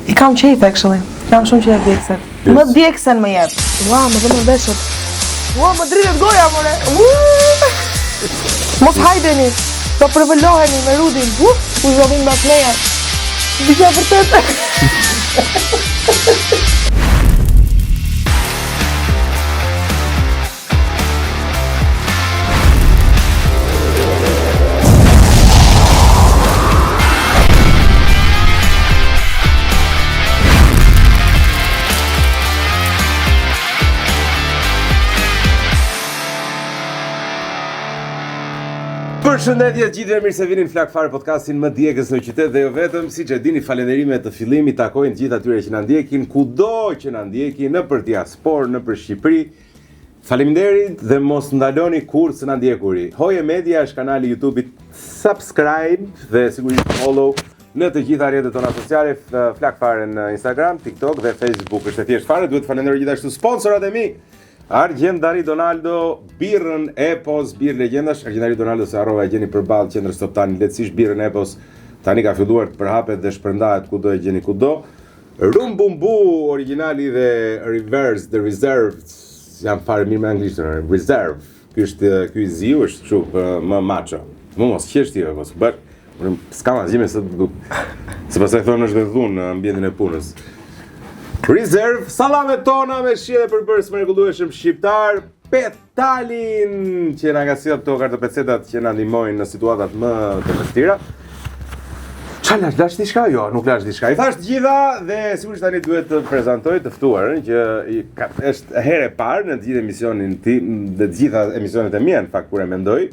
I kam qejf actually. Kam shumë qejf djegëset. Më djegësen më jep. Ua, më dhembën veshët. Ua, më dridhet goja more. Mos hajdeni. Do përvëloheni me Rudin. U, u zhovin mbas meje. Diçka vërtet. Përshëndetje të gjithëve, mirë se vini në Flak Fare podcastin më djegës në qytet dhe jo vetëm, siç e dini, falënderime të fillim i takojnë të gjithë atyre që na ndjekin, kudo që na ndjekin, nëpër diasporë, nëpër Shqipëri. Faleminderit dhe mos ndaloni kurrë së na ndjekuri. Hoje Media është kanali i YouTube-it subscribe dhe sigurisht follow në të gjitha rrjetet tona sociale, Flak Fare në Instagram, TikTok dhe Facebook. Është e thjeshtë fare, duhet të falenderoj gjithashtu sponsorat e mi. Argjendari Donaldo, birrën Epos, birrë legjendash. Argjendari Donaldo se harrova e gjeni përballë qendrës Toptani, lehtësisht birrën Epos tani ka filluar të përhapet dhe shpërndahet kudo e gjeni kudo. Rum Bum Bu, origjinali dhe Reverse, The Reserve, jam fare mirë me anglisht, Reserve. Ky është ky i ziu është kështu më macho. Më mos qesh ti, mos bëj. Unë s'kam asgjë me se të Se pastaj thonë është dhe dhunë në ambientin e punës. Reserve, sallamet tona me shije dhe përbërës të mrekullueshëm shqiptar, Petalin që na ka sjellë këto kartopecetat që na ndihmojnë në situatat më të vështira. Ça lash, lash diçka? Jo, nuk lash diçka. I thash të gjitha dhe sigurisht tani duhet të prezantoj të ftuarën që i ka, është herë e parë në të gjithë emisionin tim, dhe të gjitha emisionet e mia në fakt kur e mendoj,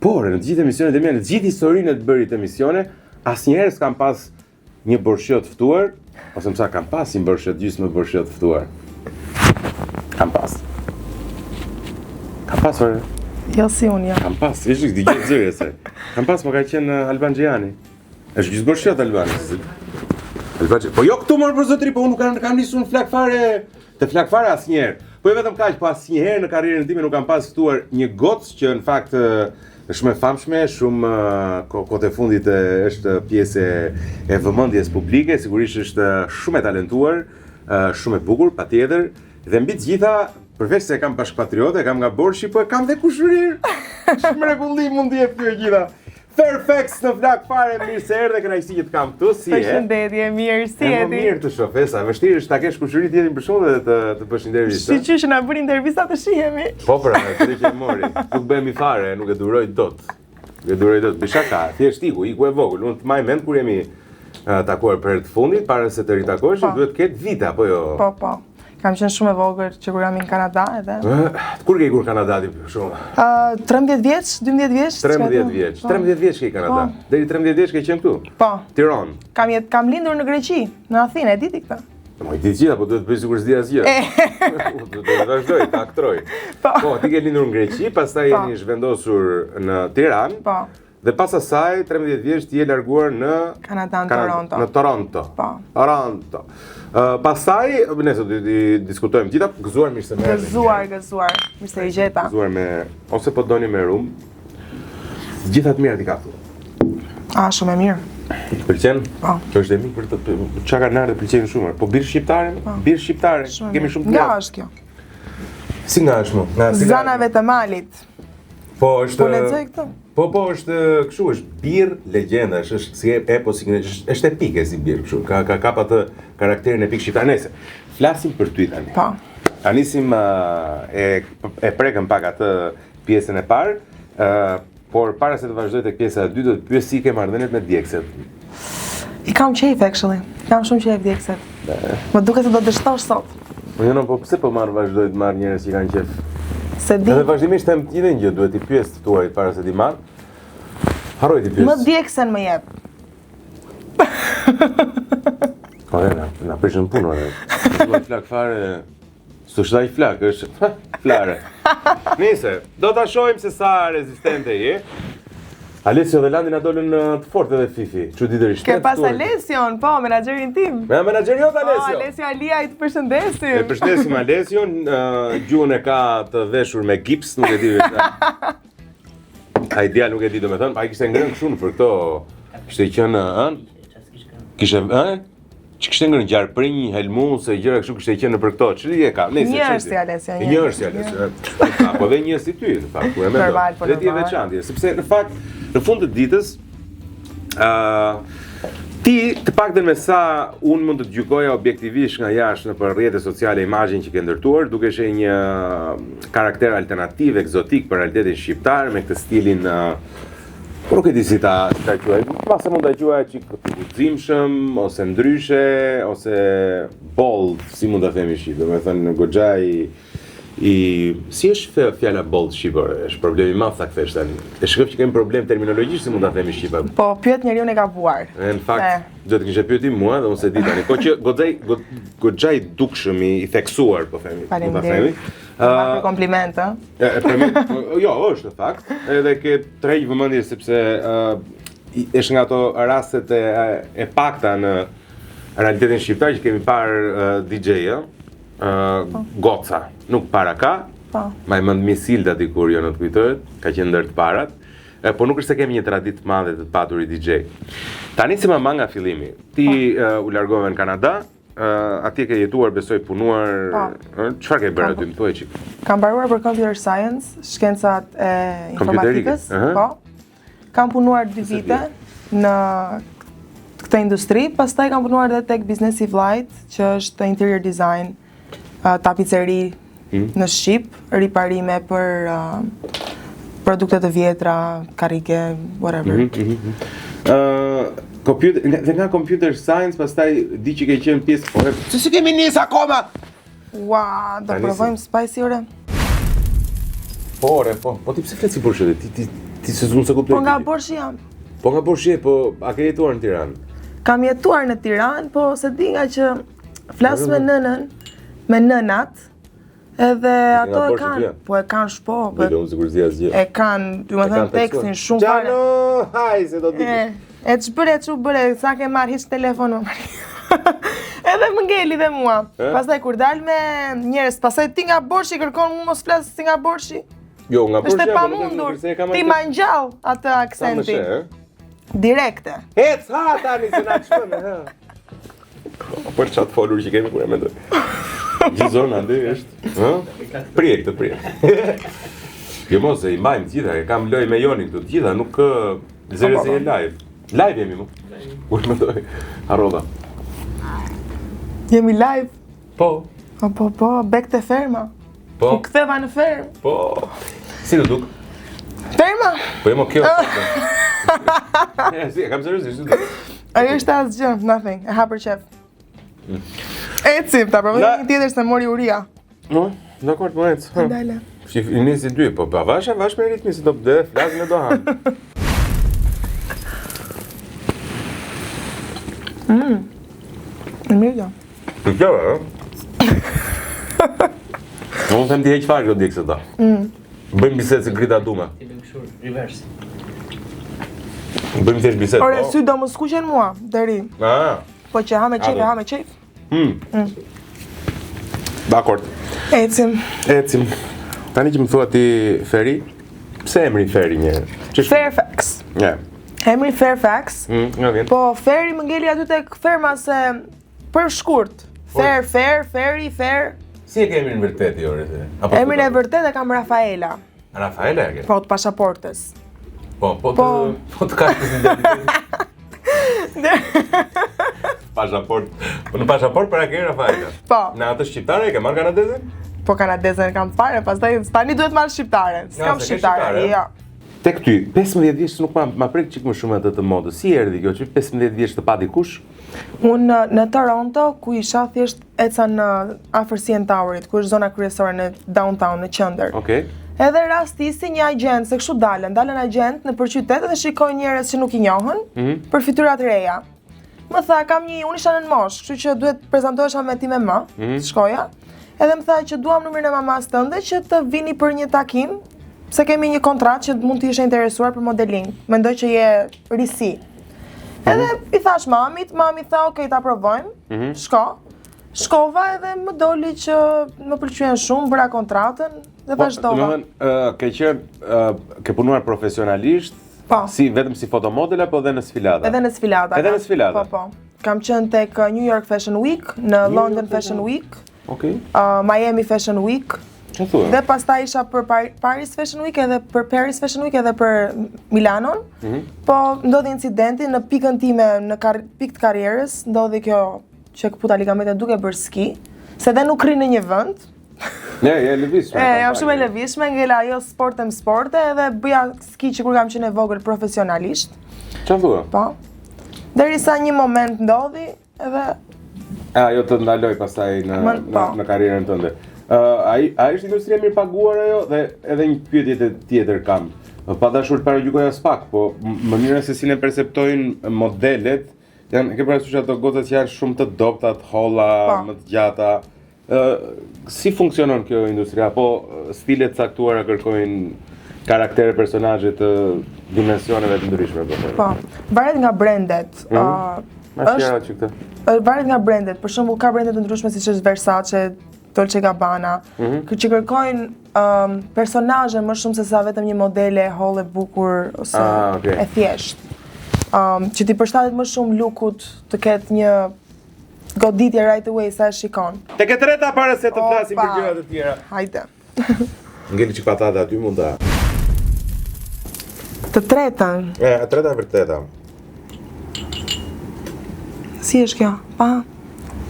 por në të gjithë emisionet e mia, në të gjithë historinë e të bërit emisione, asnjëherë s'kam pas Një borshio të ftuar, ose më sa kam pas një borshio, gjysmë borshio të ftuar. Kam pas. Kam pas, ore. Jo si unë, jo. Kam pas, ishte këtë gjithë zëri e saj. Kam pas, më ka qenë uh, Alban Xhejani. Është gjysmë borshio të Albani. Alban Xhejani. Po jo këtu mor për zotri, po unë nuk kam, kam nisur në flak fare, të flak fare asnjëherë. Po jo vetëm kaq, po asnjëherë në karrierën time nuk kam pas ftuar një gocë që në fakt është shumë e famshme, shumë kohët e fundit është pjesë e vëmendjes publike, sigurisht është shumë e talentuar, shumë e bukur, patjetër, dhe mbi të gjitha, përveç se e kam bashkëpatriote, e kam nga Borshi, po e kam dhe kushërirë. Ç'mrekulli mund të jep kjo e gjitha. Fairfax në flak fare, mirë se erdhe, kënaqësi që të kam këtu, si je? Përshëndetje, mirë, si je ti? Mirë të shoh, sa vështirë është ta kesh kushëri tjetrin për shembull dhe të të bësh intervistë. Shyqyr që na bëri intervista të shihemi. Po pra, këtë që e mori. Nuk bëhemi fare, nuk e duroj dot. Nuk e duroj dot. Bëj shaka, thjesht iku, iku e vogël. Unë të mbaj mend kur jemi takuar për herë të fundit, para se të ritakoheshim, po. duhet të ketë vite apo jo? Po, po. Kam qenë shumë e vogël që kur jam në Kanada edhe. Kur ke ikur në Kanada ti shumë? Ë 13 vjeç, 12 vjeç. 13 vjeç. 13 po. vjeç ke në Kanada. Po. Deri 13 vjeç ke qenë këtu? Po. Tiranë. Kam jet, kam lindur në Greqi, në Athinë, e di ti këtë? Po i di gjitha, po duhet të bëj sikur s'di asgjë. Do të vazhdoj të aktroj. Po. po, ti ke lindur në Greqi, pastaj po. jeni zhvendosur në Tiranë. Po. Dhe pas asaj, 13 vjeç ti je larguar në Kanada, në Toronto. Në Toronto. Po. Toronto. Uh, pastaj, nëse do të diskutojmë gjitha, gëzuar mirë se më erdhe. Gëzuar, gëzuar, mirë se ju gjeta. Gëzuar me ose po doni me rum. Gjitha të mirat i ka këtu. A, shumë e mirë. Të pëlqen? Po. Kjo është e mirë për të çka kanë ardhur pëlqejnë shumë. Po birrë shqiptare, po. birrë shqiptare, kemi shumë të Nga është kjo? Si nga është më? Nga Zanave të malit. Po është Po lexoj këtë. Po po është kështu është birrë legjenda, është është si epo si është, është epike si birrë kështu. Ka ka kap atë karakterin epik shqiptar. Nëse flasim për ty tani. Po. Ta nisim e e prekëm pak atë pjesën e parë, ë por para se të vazhdoj tek pjesa e dytë, do të pyes si ke marrëdhëniet me djegëset. I kam qejf actually. Kam shumë qejf djegëset. Më duket se do dështosh sot. Po jo, po pse po marr vazhdoj të marr njerëz që kanë qejf? Se di. Edhe vazhdimisht them të njëjtën gjë, duhet t'i pyes të ftuarit para se t'i marr. Harroj t'i pyes. Më djegësen më jep. Po na, na prishën punën edhe. Duhet flak fare. S'është ai flak, është flare. Nëse do ta shohim se sa rezistente je. Alessio dhe Landi na dolën të fortë edhe Fifi. Çuditërisht. Ke pas Alession, po, menaxherin tim. Me menaxherin jot po, Alessio. Po, Alessio Aliaj të përshëndesim. E përshëndesim Alession, uh, gjuhën e ka të veshur me gips, nuk e di. Ai djalë nuk e di domethënë, ai kishte ngrënë kështu për këto. Kishte qenë, ë? Kishte, ë? Që kishte ngrënë gjarprinj, helmues e gjëra kështu kishte qenë nëpër këto. Ç'lidhje ka? Nëse një është si Alessia, një. Një është si Alessia. Ka po dhe një si ty, në fakt, kur e mendon. Normal, po Dhe ti e normal. veçantë, sepse në fakt në fund të ditës ë ti të paktën me sa unë mund të të gjykoja objektivisht nga jashtë nëpër rrjete sociale imazhin që ke ndërtuar, dukeshe një karakter alternativ, ekzotik për realitetin shqiptar me këtë stilin ë, Po nuk e di si ta si ta quaj. Mbase mund ta quaja çik të guximshëm ose ndryshe ose bold, si mund ta themi shqip, domethënë goxha i i si është fjala bold shqipore? Është problem i madh ta kthesh tani. E shikoj që kemi problem terminologjisht si mund ta themi shqip. Po pyet njeriun e gabuar. Në fakt, do të kishe pyetur mua dhe unë s'e di tani. Po që goxha goxha i dukshëm i, i theksuar, po themi. Mund ta themi. Ëh, uh, kompliment, ë? E, e, po, jo, është në fakt. Edhe ke tërheq vëmendje sepse ë uh, është nga ato rastet e, e pakta në realitetin shqiptar që kemi parë uh, DJ, ë, uh, goca, nuk para ka. Po. Mbaj mend Misilda dikur jo në të kujtohet, ka qenë ndër të parat. E, po nuk është se kemi një traditë të madhe të paturit DJ. Tani si mama nga fillimi, ti po. uh, u largove në Kanada, Uh, atje ke jetuar, besoj punuar, po. çfarë ke bërë aty, më thuaj çik. Kam mbaruar për computer science, shkencat e informatikës, uh -huh. po. Kam punuar dy vite në këtë industri, pastaj kam punuar edhe tek biznesi i vllait, që është interior design, uh, tapiceri hmm. në shqip, riparime për uh, produkte të vjetra, karrige, whatever. Mm -hmm, mm -hmm. Uh, computer, dhe nga computer science, pastaj di që ke qenë pjesë, po, se si kemi nis akoma? Ua, do provojmë spicy ore? Po, ore, po, po ti pse flet si Borshi, ti, ti, ti se s'mund s'e kuptoj. Po nga Borshi jam. Po nga Borshi, po a ke jetuar në Tiranë? Kam jetuar në Tiranë, po s'e di nga që flas me nënën, me nënat, edhe ato e kanë, po e kanë shpo, po e, asgjë. E kanë, domethënë teksin shumë fare. Gjano, haj, se do të E ç'bëre, ç'u bëre, sa ke marrë hiç telefon më marrë. Edhe më ngeli dhe mua. E? Pastaj kur dal me njerëz, pastaj ti nga Borshi kërkon mu mos flas si nga Borshi. Jo, nga Borshi. Është e pamundur. Ti ma ngjall atë aksentin. Direkte. Ec, ha tani se na çmend, ha. Për çat folur që kemi kur e mendoj. Gjithë zona andej është, ë? Prije këtë prije. Jo mos e i mbajmë të gjitha, e kam lojë me Jonin këtu të gjitha, nuk zëre se je live. Live jemi më. Kur mendoj, harrova. Jemi live. Po. Po po po, back te ferma. Po. U ktheva në fermë. Po. Si t'u duk? Ferma. Po jo kjo. Si, e kam seriozisht. Ajo është asgjë, nothing. E ha për qejf. Mm. Ecim, ta provoj një tjetër se mori uria. No, dakord, po ec. Dale. Si i nisi dy, po pa avash, avash me ritmin se do të flasim e do ham. Mm. Mirë jo. Të kjo, e? Unë them ti heq fare këto djegëse ta. Mm. Bëjmë bisedë se grita dume. Ti bëjmë kështu, reverse. Bëjmë thjesht bisedë. Ore, po. sy do më skuqen mua, deri. Ah. Po që ha me qejf, ha me qejf. Mm. Mm. Dakord. Ecim. Ecim. Tani që më thua ti Feri, pse emri Feri një herë? Fairfax. Ja. Emri Fairfax. Mm, nga vjen. Po Feri më ngeli aty tek ferma se për shkurt. Po. Fair, fair, Feri, fair. Si e ke emrin vërtet ti ore? Apo emrin e vërtet e kam Rafaela. Rafaela e ke? Po, të pasaportës. Po, po të po, po të kartës identitetit. Pasaport. Po në pasaport para ke Rafaela. Po. Në atë shqiptare e ke marrë kanadeze? Po kanadezen e kam fare, pastaj tani duhet marr shqiptaren. S'kam shqiptare, jo. Tek ty, 15 vjeç nuk ma ma prek çik më shumë atë të modës. Si erdhi kjo që 15 vjeç të pa dikush? Unë në, në Toronto, ku isha thjesht eca në afër CN Towerit, ku është zona kryesore në downtown, në qendër. Okej. Edhe rastisi një agjent, se kështu dalen, dalen agjent nëpër qytet dhe shikojnë njerëz që nuk i njohën, mm -hmm. për fytyra të reja. Më tha, kam një, unë isha nën moshë, kështu që duhet prezantohesha me time më, mm -hmm. shkoja. Edhe më tha që duam numrin e mamas tënde që të vini për një takim, se kemi një kontratë që mund të ishe interesuar për modeling. Mendoj që je risi. Edhe mm -hmm. i thash mamit, mami tha, ok, ta provojmë, mm -hmm. shko. Shkova edhe më doli që më pëlqyen shumë, bëra kontratën dhe po, vazhdova. Domethënë, uh, ke qenë, uh, ke punuar profesionalisht, Po. Si vetëm si fotomodel apo edhe në sfilata? Edhe në sfilata. Edhe në sfilata. Po, po. Kam qenë tek uh, New York Fashion Week, në New London York Fashion Week, Okej. uh, Miami Fashion Week, Çfarë thua? dhe pastaj isha për Par Paris Fashion Week edhe për Paris Fashion Week edhe për Milanon. Mhm. Po ndodhi incidenti në pikën time në kar pikë të karrierës, ndodhi kjo që këputa ligamentet duke bërë ski, se dhe nuk rri në një vend. Ne, je lëvizshme. E, jam shumë e lëvizshme, ngela ajo sporte më sporte edhe bëja ski që kur kam qenë e vogël profesionalisht. Çfarë thua? Po. Derisa një moment ndodhi edhe A, ajo të ndaloi pastaj në Më- në, po. në karrierën tënde. Ë, ai a është industria mirë paguar ajo dhe edhe një pyetje të tjetër kam. Pa dashur të paragjykoj as pak, po m- mënyra se si ne perceptojnë modelet janë ke parasysh ato gocat që janë shumë të dobta, të holla, Po. më të gjata. Ë, si funksionon kjo industri apo ë, stile të caktuara kërkojnë karaktere personazhe të dimensioneve të ndryshme po them. po, varet nga brandet. Mhm. Ë, Ma është shqera që këtë. ë, varet nga brandet. Për shembull, ka brende të ndryshme siç është Versace, Dolce Gabbana, Mhm. kë- që kërkojnë ëm, personazhe më shumë se sa vetëm një modele e hollë e bukur ose Ah, okay. e thjeshtë. Ëm, që ti përshtatet më shumë lookut të ketë një goditje right away sa e shikon. Tek e treta para se të flasim për Opa. gjëra të tjera. Hajde. Ngeli çik patate aty mund ta. Të tretën, E, e treta e vërteta. si është kjo? Pa.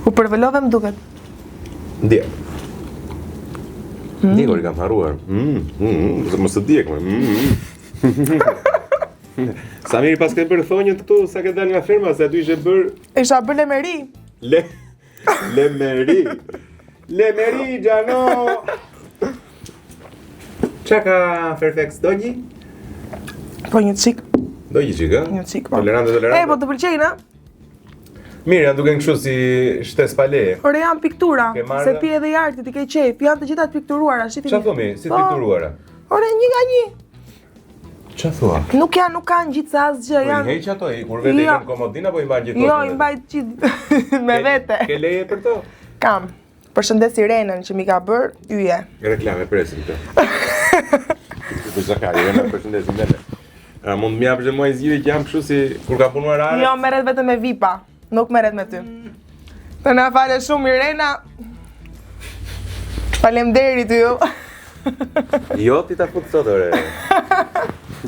U përvëlove më duket. Ndje. Mm. Ndje, i kam harruar. Mm, mm, mm, mos të djeg më. Mm, mm. Sa mirë pas ke bërë thonjët këtu, sa ke dalë nga ferma, se aty ishe bërë Isha bërë lemeri. le lemeri. Lemeri xhano. Çka ka Fairfax dogji? Po një çik, Dogji çik, ë? një çik po. Tolerante, tolerante. E, po të pëlqejnë, a? Mirë, janë duke kështu si shtesë pa leje. Ore janë piktura, Ke marrë- se ti edhe i artit i ke qejf, janë të gjitha të pikturuara, shifini. Çfarë thumi? Si të Po. pikturuara? Ore, një nga një. Çfarë thua? Nuk janë, nuk kanë gjithë se asgjë, Po i janë. heq ato, i kur vete i Jo. lën komodin apo i mban gjithmonë? Jo, i mbaj gjithë me vete. Ke leje për to? Kam. Përshëndes Irenën që mi ka bërë yje. Reklame presim këtë. Për zaka, Irena përshëndesim neve. A mund të më japësh dhe mua një zgjidhje që jam kështu si kur kam punuar arë? Jo, merret vetëm me vipa, nuk merret me ty. Të na fale shumë Irena. Faleminderit ju. Jo, ti ta fut sot ore.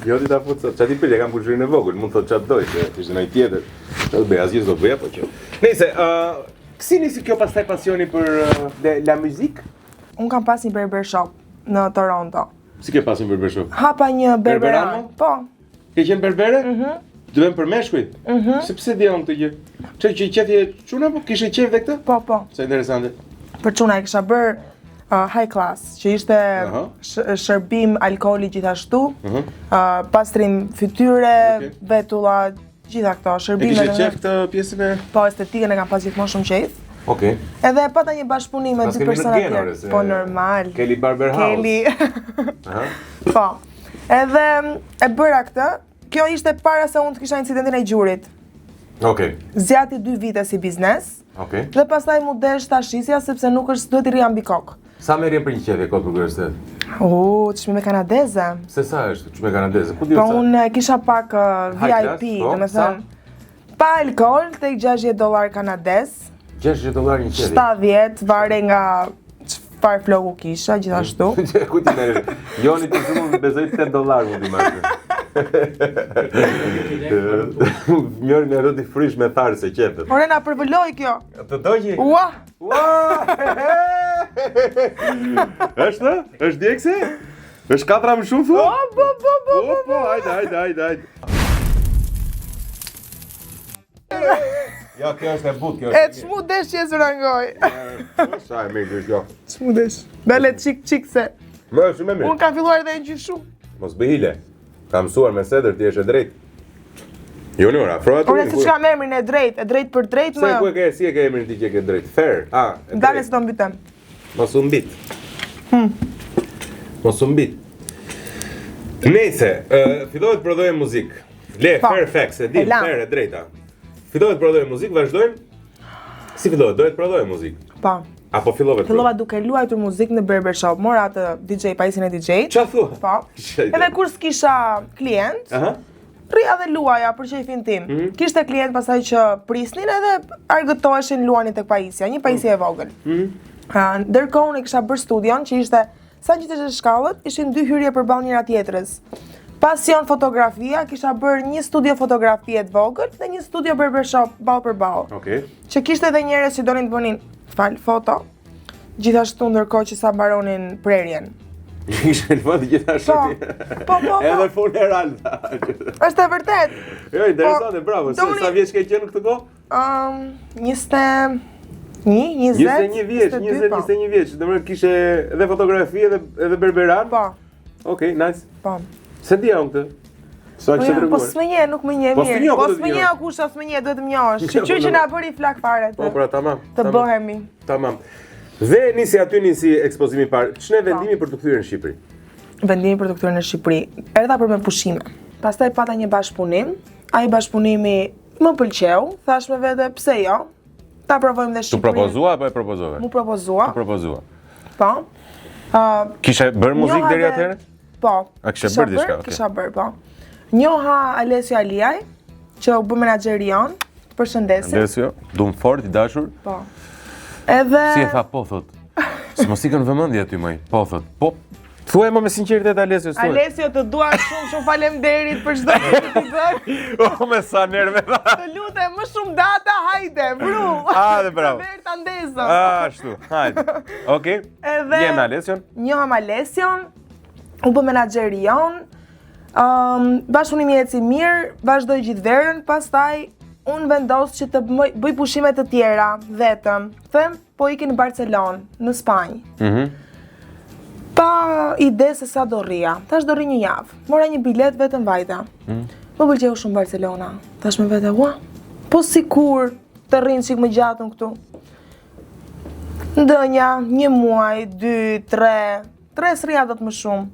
Jo, ti ta fut sot. Çfarë ti prit, e kam kushërin e vogël, mund të thotë çfarë doj, se ishte ndonjë tjetër. Çfarë do bëj, asgjë s'do bëja, po që. Nëse, ë, si nisi kjo pastaj pasioni për ë, le, la muzik? Unë kam pas një berber shop në Toronto. Si ke pasin berber shop? Hapa një berberan. Berberano? Po. Ke qenë berbere? Mhm. Mm për meshkuj? Mhm. Mm Sepse di unë këtë gjë. Çe që qefje çuna po kishe qef dhe këtë? Po, po. Sa interesante. Për çuna e kisha bërë uh, high class, që ishte Aha. sh shërbim alkooli gjithashtu, Mhm. uh, pastrim fytyre, Okej. vetulla, gjitha këto, E shërbime. kishe dhe- qef këtë pjesën e Po, estetikën e kam pas gjithmonë shumë qejf. Okej. Edhe pata një bashkëpunim me Pas dy kemi në persona Gen, ore, tjerë. se- Po normal. Kelly Barber House. Kelly. Aha. po. Edhe mm, e bëra këtë. Kjo ishte para se unë të kisha incidentin e gjurit. Okej. Zgjati dy vite si biznes. Okej. Dhe pastaj mu desh ta shisja sepse nuk është duhet i rria mbi kokë. Sa merrje për një qefje kot për kuriozitet? U, çmime kanadeze. Se sa është çmime kanadeze? Ku di Po sa? unë e kisha pak uh, High class, VIP, po, do me thënë. Pa alkool, tek 60 dollar kanadez, 60 dollar një qefje. 70 varej nga çfarë floku kisha gjithashtu. Ku ti merresh? Joni ti shumë besoj 8 dollar mund t'i marrësh. Mjori në rroti frish me tharë se qefet. Ore na përvëloi kjo. Të dogji? Ua! Ua! Është? Është djekse? Është katra më shumë thua? Po, po, po, po. Po, po, hajde, hajde, hajde, hajde. Jo, kjo është e butë, kjo E është. ç'mu desh që e zurangoj. Sa e mirë kjo. Ç'mu desh. Dale çik çik se Më është shumë e mirë. unë kam filluar dhe e ngjy shumë. Mos bëj hile. Kam mësuar me sedër, ti je e drejtë. Junior, afro aty. Ore se ç'kam emrin e drejt, e drejt për drejt Se më. ku e ke, si e ke emrin ti që e ke drejt? Fair. Ah, e Dale drejt. se do mbytem. Mos u mbit. Mos u mbit. Nëse, ë, fillove të prodhoje muzikë. Le, Po. Fairfax, e di, E lam. fair e drejta. Fillove të prodhoje muzikë, vazhdojmë. Si fillove? Doje të prodhoje muzikë? Po. Apo fillove të Fillova duke luajtur muzikë në barber shop. Mora atë DJ pajisjen e DJ-t. Qa thua? Po. Qa ide. Edhe kur s'kisha klient, Aha. Rrija dhe luaja për qejfin tim. Mm -hmm. Kishte klient pastaj që prisnin edhe argëtoheshin luanin tek pajisja, një pajisje e vogël. Mm -hmm. Uh, ndërkohë unë kisha bërë studion që ishte sa ngjiteshe shkallët, ishin dy hyrje përballë njëra tjetrës. Pasion fotografia, kisha bërë një studio fotografie të vogël dhe një studio barbershop ballë për ballë. Okej. Okay. Që kishte edhe njerëz që donin të bënin, fal, foto. Gjithashtu ndërkohë që sa mbaronin prerjen. Ishe në vend gjithashtu. Po, po, po, po. Edhe funeral. Është e vërtet. Jo, interesante, po, bravo. Doni... Sa vjeç ke qenë në këtë kohë? Ëm, um, 21, 20, 21 vjeç, 20, 21 vjeç. Domethënë kishe edhe fotografi edhe edhe berberan. Po. Okej, okay, nice. Po. S'e dija unë këtë. Sa po kishe treguar? Po s'më njeh, nuk më njeh po mirë. Po s'më njeh kush, s'më njeh, duhet të më njohësh. Shyqyr që na bëri flak fare. Po pra, tamam. Të bëhemi. Tamam. Dhe nisi aty nisi ekspozimi i parë. Ç'ne po. vendimi për t'u kthyer në Shqipëri? Vendimi për t'u kthyer në Shqipëri. Erdha për me pushime. Pastaj pata një bashkëpunim. Ai bashkëpunimi më pëlqeu, thash me vete, pse jo? Ta provojmë dhe Shqipërinë. T'u propozua apo e propozove? M'u propozua. T'u propozua. Po. Uh, kishe bërë muzikë deri atëherë? Po. A kishe bërë diçka? Okay. Kisha bërë, po. Njoha Alessio Aliaj, që u bë menaxheri jonë. Të përshëndesim. Alessio, dum fort i dashur. Po. Edhe Si e tha po thot. Se mos ikën vëmendja aty moj. Po thot. Po Thuaj më me sinqeritet Alessio, thuaj. Alessio, të dua shumë, shumë faleminderit për çdo gjë që ti bën. O me sa nerve. Të lutem, më shumë data, hajde, vru. Hajde, bravo. Të ta ndezëm. Ashtu, hajde. Okej. Edhe Njeh me Alession. Njoha me Alession, u bë menaxheri jonë. Um, bashkëpunimi eci mirë, vazhdoi gjithë verën, pastaj unë vendos që të bëj pushime të tjera vetëm. Them, Po iki në Barcelonë, në Spanjë. Mhm. Mm pa ide se sa do rrija. Thash do rri një javë. Mora një biletë vetëm vajta. Mm. Më pëlqeu shumë Barcelona. Thash me vete, ua, po sikur të rri një çik më gjatë unë këtu. Ndenja, një muaj, dy, tre, tre s'rrija dot më shumë.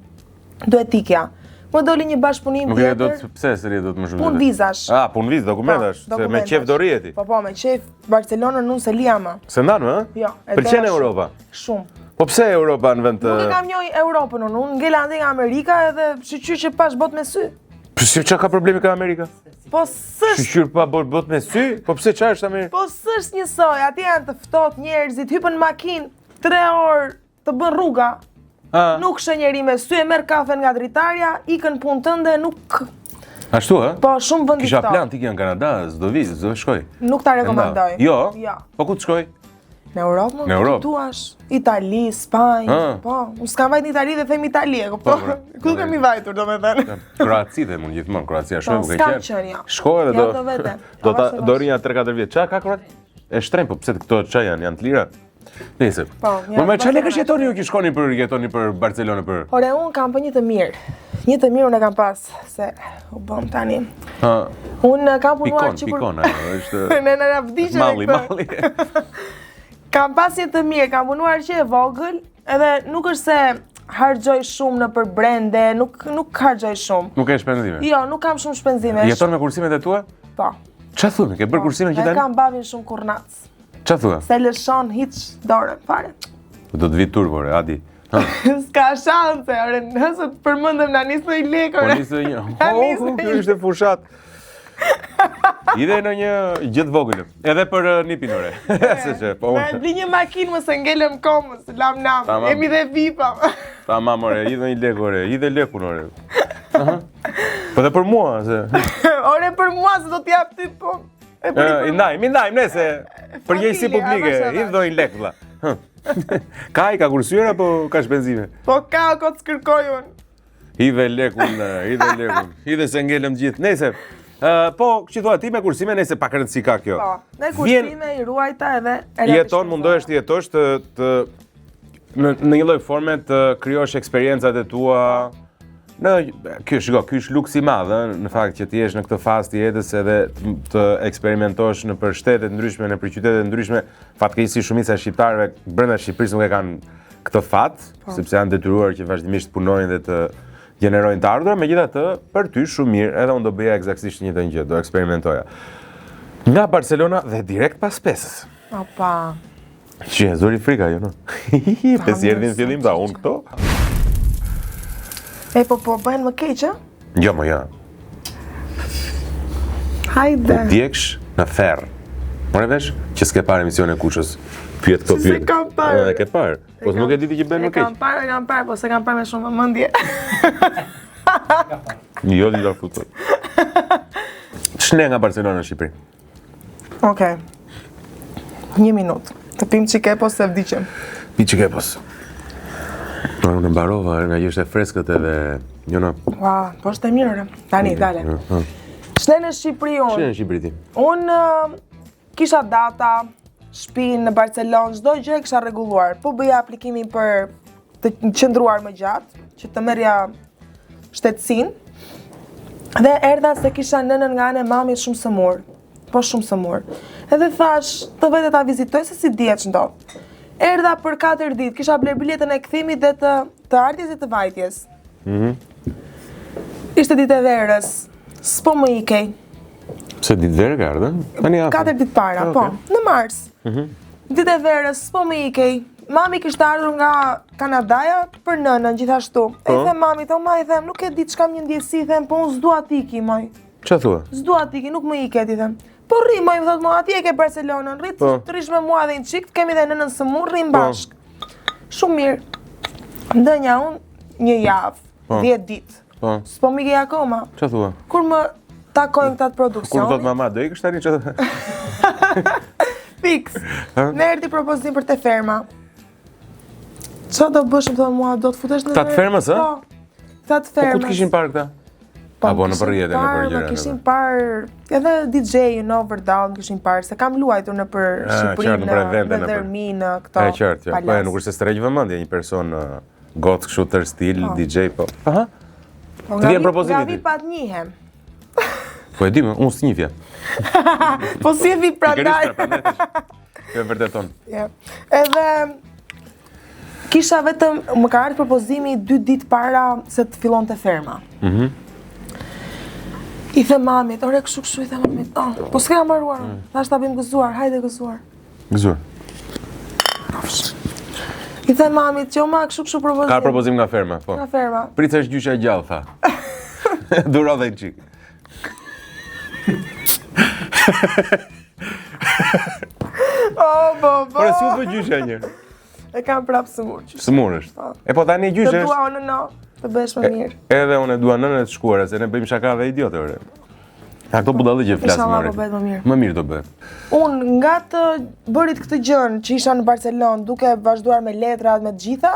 Duhet t'ikja. Më doli një bashkëpunim Nuk tjetër. Nuk e dot pse s'rrije dot më shumë. Punë vizash. Ah, punë vizë, dokumentash, po, se me qejf do rrije ti. Po po, me qejf Barcelonën unë s'e lija më. S'e ndan më, ë? Jo, e Pëlqen Europa. Shumë. Po pse Europa në vend të Nuk e kam njohur Europën unë, unë ngela andej nga Amerika edhe shyqyr që pash botë me sy. Po si çka ka problemi ka Amerika? Po s'është. Shyqyr pa botë botë me sy? Po pse çfarë është Amerika? Po s'është njësoj, atje janë të ftohtë njerëzit, hypën në makinë 3 orë të bën rruga. A. Nuk sheh njeri me sy, e merr kafen nga dritarja, ikën punë tënde, nuk Ashtu, ë? Po, shumë vend i Kisha ftohtë. plan të ikja në Kanada, s'do vi, s'do shkoj. Nuk ta rekomandoj. Jo? Jo. Po ku të shkoj? Në Europë, Në Europë. Duash, Itali, Spanjë, Ë. po, unë s'kam vajt në Itali dhe them Itali, e kupton? Po, pra. Ku kemi vajtur, domethënë? Kroaci them unë gjithmonë, Kroacia shumë Po, e bukur s'kam qenë. qenë, jo. Shkoj edhe Ja, do. do vete. Do ta Avash, do rrinja 3-4 vjet. Ça ka Kroaci? E shtrenjtë, po pse këto ça janë, janë të lira? Nëse. Po, Po me çfarë lekësh jetoni ju që shkoni për jetoni për Barcelonë për? Ore un kam për një të mirë. Një të mirë unë e kam pas se u bëm tani. Ha. Un kam punuar që kur Pikon, ajo është. Ne na na vdiqën. Malli, malli. Kam pas një të mirë, kam punuar që e vogël, edhe nuk është se harxhoj shumë nëpër brende, nuk nuk harxhoj shumë. Nuk ke shpenzime. Jo, nuk kam shumë shpenzime. Jeton me kursimet e tua? Po. Ça thua, ke bërë po, kursime që tani? tani? Kam babin shumë kurnac. Ça thua? S'e lëshon hiç dorën fare. Do të vi turp, ore, Adi. S'ka shanse, ore, nëse të përmendëm na nis një lek, Po ore. nis një. Na Oh, nis kjo një ishte fushat. Ide në një gjë të vogël. Edhe për uh, nipin ore. Se që, po Na unë. bli një makinë mos e ngelëm komës, lam nam. Tamam. Jemi dhe vipa. Tamam ore, hidhe një lek ore, hidhe lekun ore. Aha. Po dhe për mua, se. Ore për mua se do t'jap ty po. E I ndajmë, i ndajmë, nese, përgjegjësi publike, hidh ndonjë lek, vlla. Ka i ka kursyer apo ka shpenzime? Po ka, kot s'kërkoj unë. Hidhe lekun, hidhe lekun, hidhe se ngelëm gjithë. Nese, uh, po, që thua ti me kursime, nese pak rëndësi ka kjo. Po, me kursime i ruajta edhe... Jeton, mundohesh të jetosh të, të në, në një lloj forme të krijosh eksperiencat e tua, Në, kjo, shiko, ky është luks i madh, ë, në fakt që të jesh në këtë fazë të jetës edhe të, të eksperimentosh nëpër shtete të ndryshme, nëpër qytete të ndryshme, fatkeqësisht shumica e shqiptarëve brenda Shqipërisë nuk e kanë këtë fat, po. sepse janë detyruar që vazhdimisht të punojnë dhe të gjenerojnë të ardhura, megjithatë, për ty shumë mirë, edhe unë do bëja eksaktësisht të njëjtën gjë, do eksperimentoja. Nga Barcelona dhe direkt pas pesës. Opa. Që e zuri frika, jo, no? Pesi erdhi në fillim, tha, unë këto? E, po, po, bëhen më keq, Jo, më ja. Hajde. U djegsh në ferr. More vesh që s'ke parë emisionin e Kushës. Pyet këto Si pyet. s'e kam parë. E ke parë. Po nuk e di ti që bën më E kam keq. parë, e kam parë, po s'e kam parë me shumë vëmendje. Jo di ta futoj. Ç'ne nga Barcelona në Shqipëri? Okej. Një minutë. Të pim çike po se vdiqëm. Pi çike pos. Po unë mbarova nga që është e freskët edhe njëna. Ua, po është e mirë. ore. Tani, dale. Ç'ne në Shqipëri unë? Ç'ne në Shqipëri ti? Unë kisha data, shtëpinë në Barcelonë, çdo gjë e kisha rregulluar. Po bëja aplikimin për të qëndruar më gjatë, që të merrja shtetësinë. Dhe erdha se kisha nënën nga ana e mamit shumë sëmur. Po shumë sëmur. Edhe thash, të vete ta vizitoj se si dihet ç'ndodh. Erdha për 4 ditë, kisha bler biletën e kthimit dhe të të ardhjes dhe të vajtjes. Mhm. Ishte ditë e verës. S'po më ikej. Pse ditë verë ka ardhur? Tani afër. 4 ditë para, Ah, po, okay. në mars. Mm Ditë e verës, s'po më ikej. Mami kishte ardhur nga Kanadaja për nënën gjithashtu. E Po. i them mamit, o ma i them, nuk e di ç'kam një ndjesi, them, po unë s'dua të iki, moj. Ç'a thua? S'dua të iki, nuk më iket, i them. Po rri, moj, më thot, mo, atje e ke Barcelonën, rri, Po. të rrish me mua edhe një çik, të kemi dhe nënën sëmur, rrim Po. bashk. Shumë mirë. Ndënja unë një javë, Po. 10 ditë. Po. S'po më ikej akoma. Ç'a thua? Kur më takojnë këta të Kur produksionit, thot mama, do ikësh tani ç'a? Fiks. Ha? Më erdhi propozim për te ferma. Qa do bësh, më thonë mua, do të futesh në Këta të fermës, ë? Po. Këta të Po fermës. ku të kishin parë këta? Po, Apo më nëpër kishin rrjete, nëpër parë, gjëra, Më kishin nëpër- parë edhe DJ you know, vërdall, më kishin parë se kam luajtur nëpër Ah, Shqipëri, qartë, në, nëpër evente, në nëpër- Dhërmi, në këto. E qartë, qartë. Po e, palas. nuk është se strejq vëmendje një person uh, goc kështu tër stil, Po. DJ, po. Aha. Po, Të nga vjen vi- propozimi Nga ti. vi pa të njihem. Po e di më, unë s'njihja. Po si e vi prandaj. Pikërisht, prandaj thash. Kjo e vërteton. Ja. Edhe kisha vetëm më ka ardhur propozimi dy ditë para se të fillonte ferma. Mhm. I them mamit, ore kështu kështu i them mamit. Oh, po s'ka mbaruar. Mm. Thash ta bëjmë gëzuar, hajde gëzuar. Gëzuar. I them mamit, që o ma kështu kështu propozim. Ka propozim nga ferma, po. Nga ferma. Prit se është gjysha e gjallë, tha. Duro dhe një çik. Oh, bo, bo. Ore, si u bë gjysha një? E kam prapë sëmur gjysha. Sëmur është. Po. E po tani Të gjysha dua është. unë no, të bëhesh më mirë. Edhe unë e dua nënën e të shkuara, se ne bëjmë shaka dhe idiote, ore. A këto budalli që flasim, Inshallah ore. po bëhet më mirë. Më mirë do bëhet. Unë nga të bërit këtë gjën që isha në Barcelonë duke vazhduar me letrat, me të gjitha,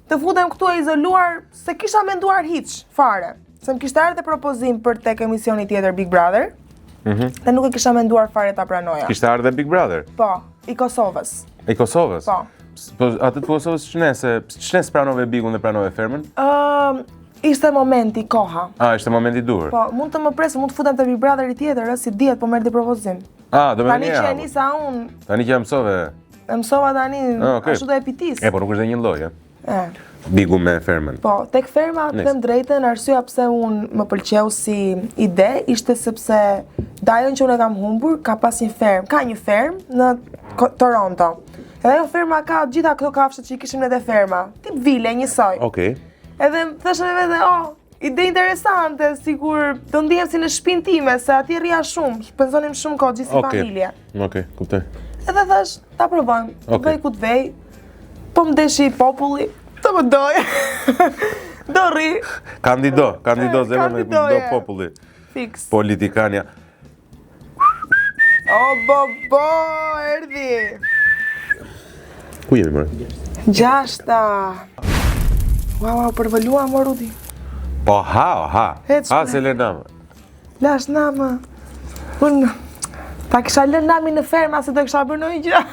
të futem këtu e izoluar se kisha menduar hiç fare. Se më kishte ardhur propozim për tek emisioni tjetër Big Brother. Dhe nuk e kisha menduar fare ta pranoja. Kishte ardhur Big Brother Po, i Kosovës. i Kosovës. Po. Po atë të Kosovës ç'ne se ç'ne s'pranove Bigun dhe pranove fermën? Ëm, ishte momenti, koha. A, ishte momenti i duhur. Po, mund të më presë, mund të futem te Big Brotheri tjetër, ë, si dihet, po merr di propozim. A, do me Tani thënë që e ja. nisa unë, Tani që ja mësove. e mësova tani, Ah, okay. ashtu do e pitis. E, po nuk është dhe një lloj, ë. E. Bigu me fermën. Po, tek ferma, të Nice. them drejtën, arsyeja pse unë më pëlqeu si ide ishte sepse dajën që unë e kam humbur ka pas një fermë, ka një fermë në Ko- Toronto. Edhe ajo ferma ka të gjitha këto kafshët që i kishim ne te ferma, tip vile njësoj. Okej. Edhe më thashë me vete, oh, ide interesante, sikur do ndihem si në shtëpinë time, se atje rria shumë, shpenzonim shumë kohë gjithë si Okej. familje. Okej, kuptoj. Edhe thash, ta provojmë, të Okej. vej ku të vej, po më deshi populli, të më doj. do rri, Kandido, kandido E, zemër me kandido, do je. populli. fiks. Politikania. O, bo, bo, erdhi. Ku jemi more? Gjashta. Ua, ua, përvëlua, mo, Rudi. Po ha, o, ha. Ec, Ha shpre. se le nam. Lash namë. Unë, ta kisha lënë namin në ferma se do kisha bërë ndonjë gjë.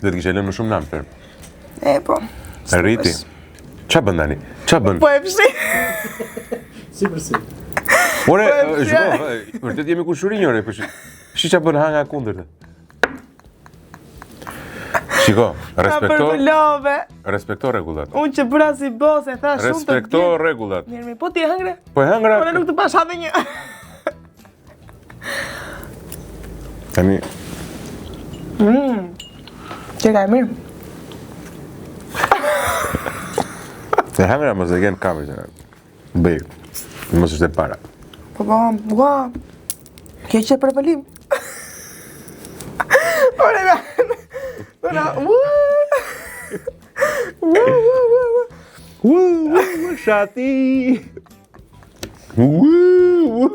Do të kishe lënë më shumë nam fermë. E, po. Rriti. Ça bën tani? Ça bën? Po e fshi. Si për si. Ore, po e e, shiko, e, vërtet jemi kushurinj ore, po shi. Shi ça bën ha nga kundërta. Shiko, Ta respekto, përvëlove. respekto rregullat. Unë që bëra si boss e tha shumë të Respekto vjen. rregullat. Mirë, mirë, po ti e hëngre? Po e hëngra. Po ne nuk të pash edhe një. Tani Që ka e mirë. e hëngra mos e gjen kamerë. që- Bëj. Mos është e para. Po po, ua. Kjo që përvëlim. Ore, na. Na, u. U, u, u, u. U, u, u, shati. U, u.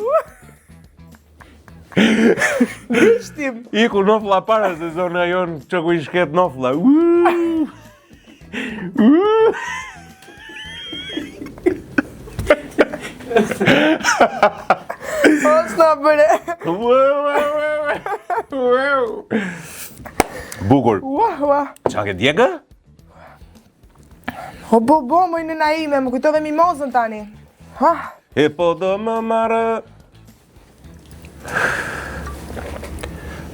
Dishtim. Iku nofla para se zona jonë çoku i shket nofla. U. U. O, s'na bëre. U, u, u, u. Bukur. Ua, ua. Ça ke djegë? O, bo, bo, moj nëna ime, më kujtove mimozën tani. Ha, E po do më marrë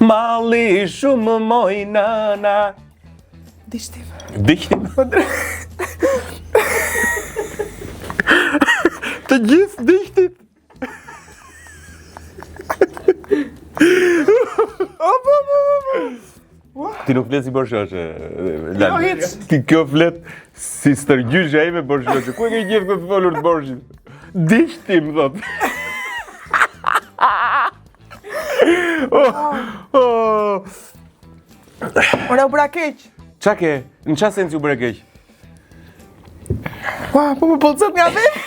Malli shumë moj nëna dishtim. Dishtim Po dre... Të gjithë dishtit O, bo, bo, bo, bo. Ti nuk flet si borshoshe Jo, Lali. hiç. Ti kjo flet si stërgjyshja ime borshoshe Ku e ke gjithë këtë folur të borshit? Dishtim, thot. oh, oh. Ore, u bëra keq. Ça ke? Në ça sensi u bëre keq? Ua, po më pëlcet nga vetë.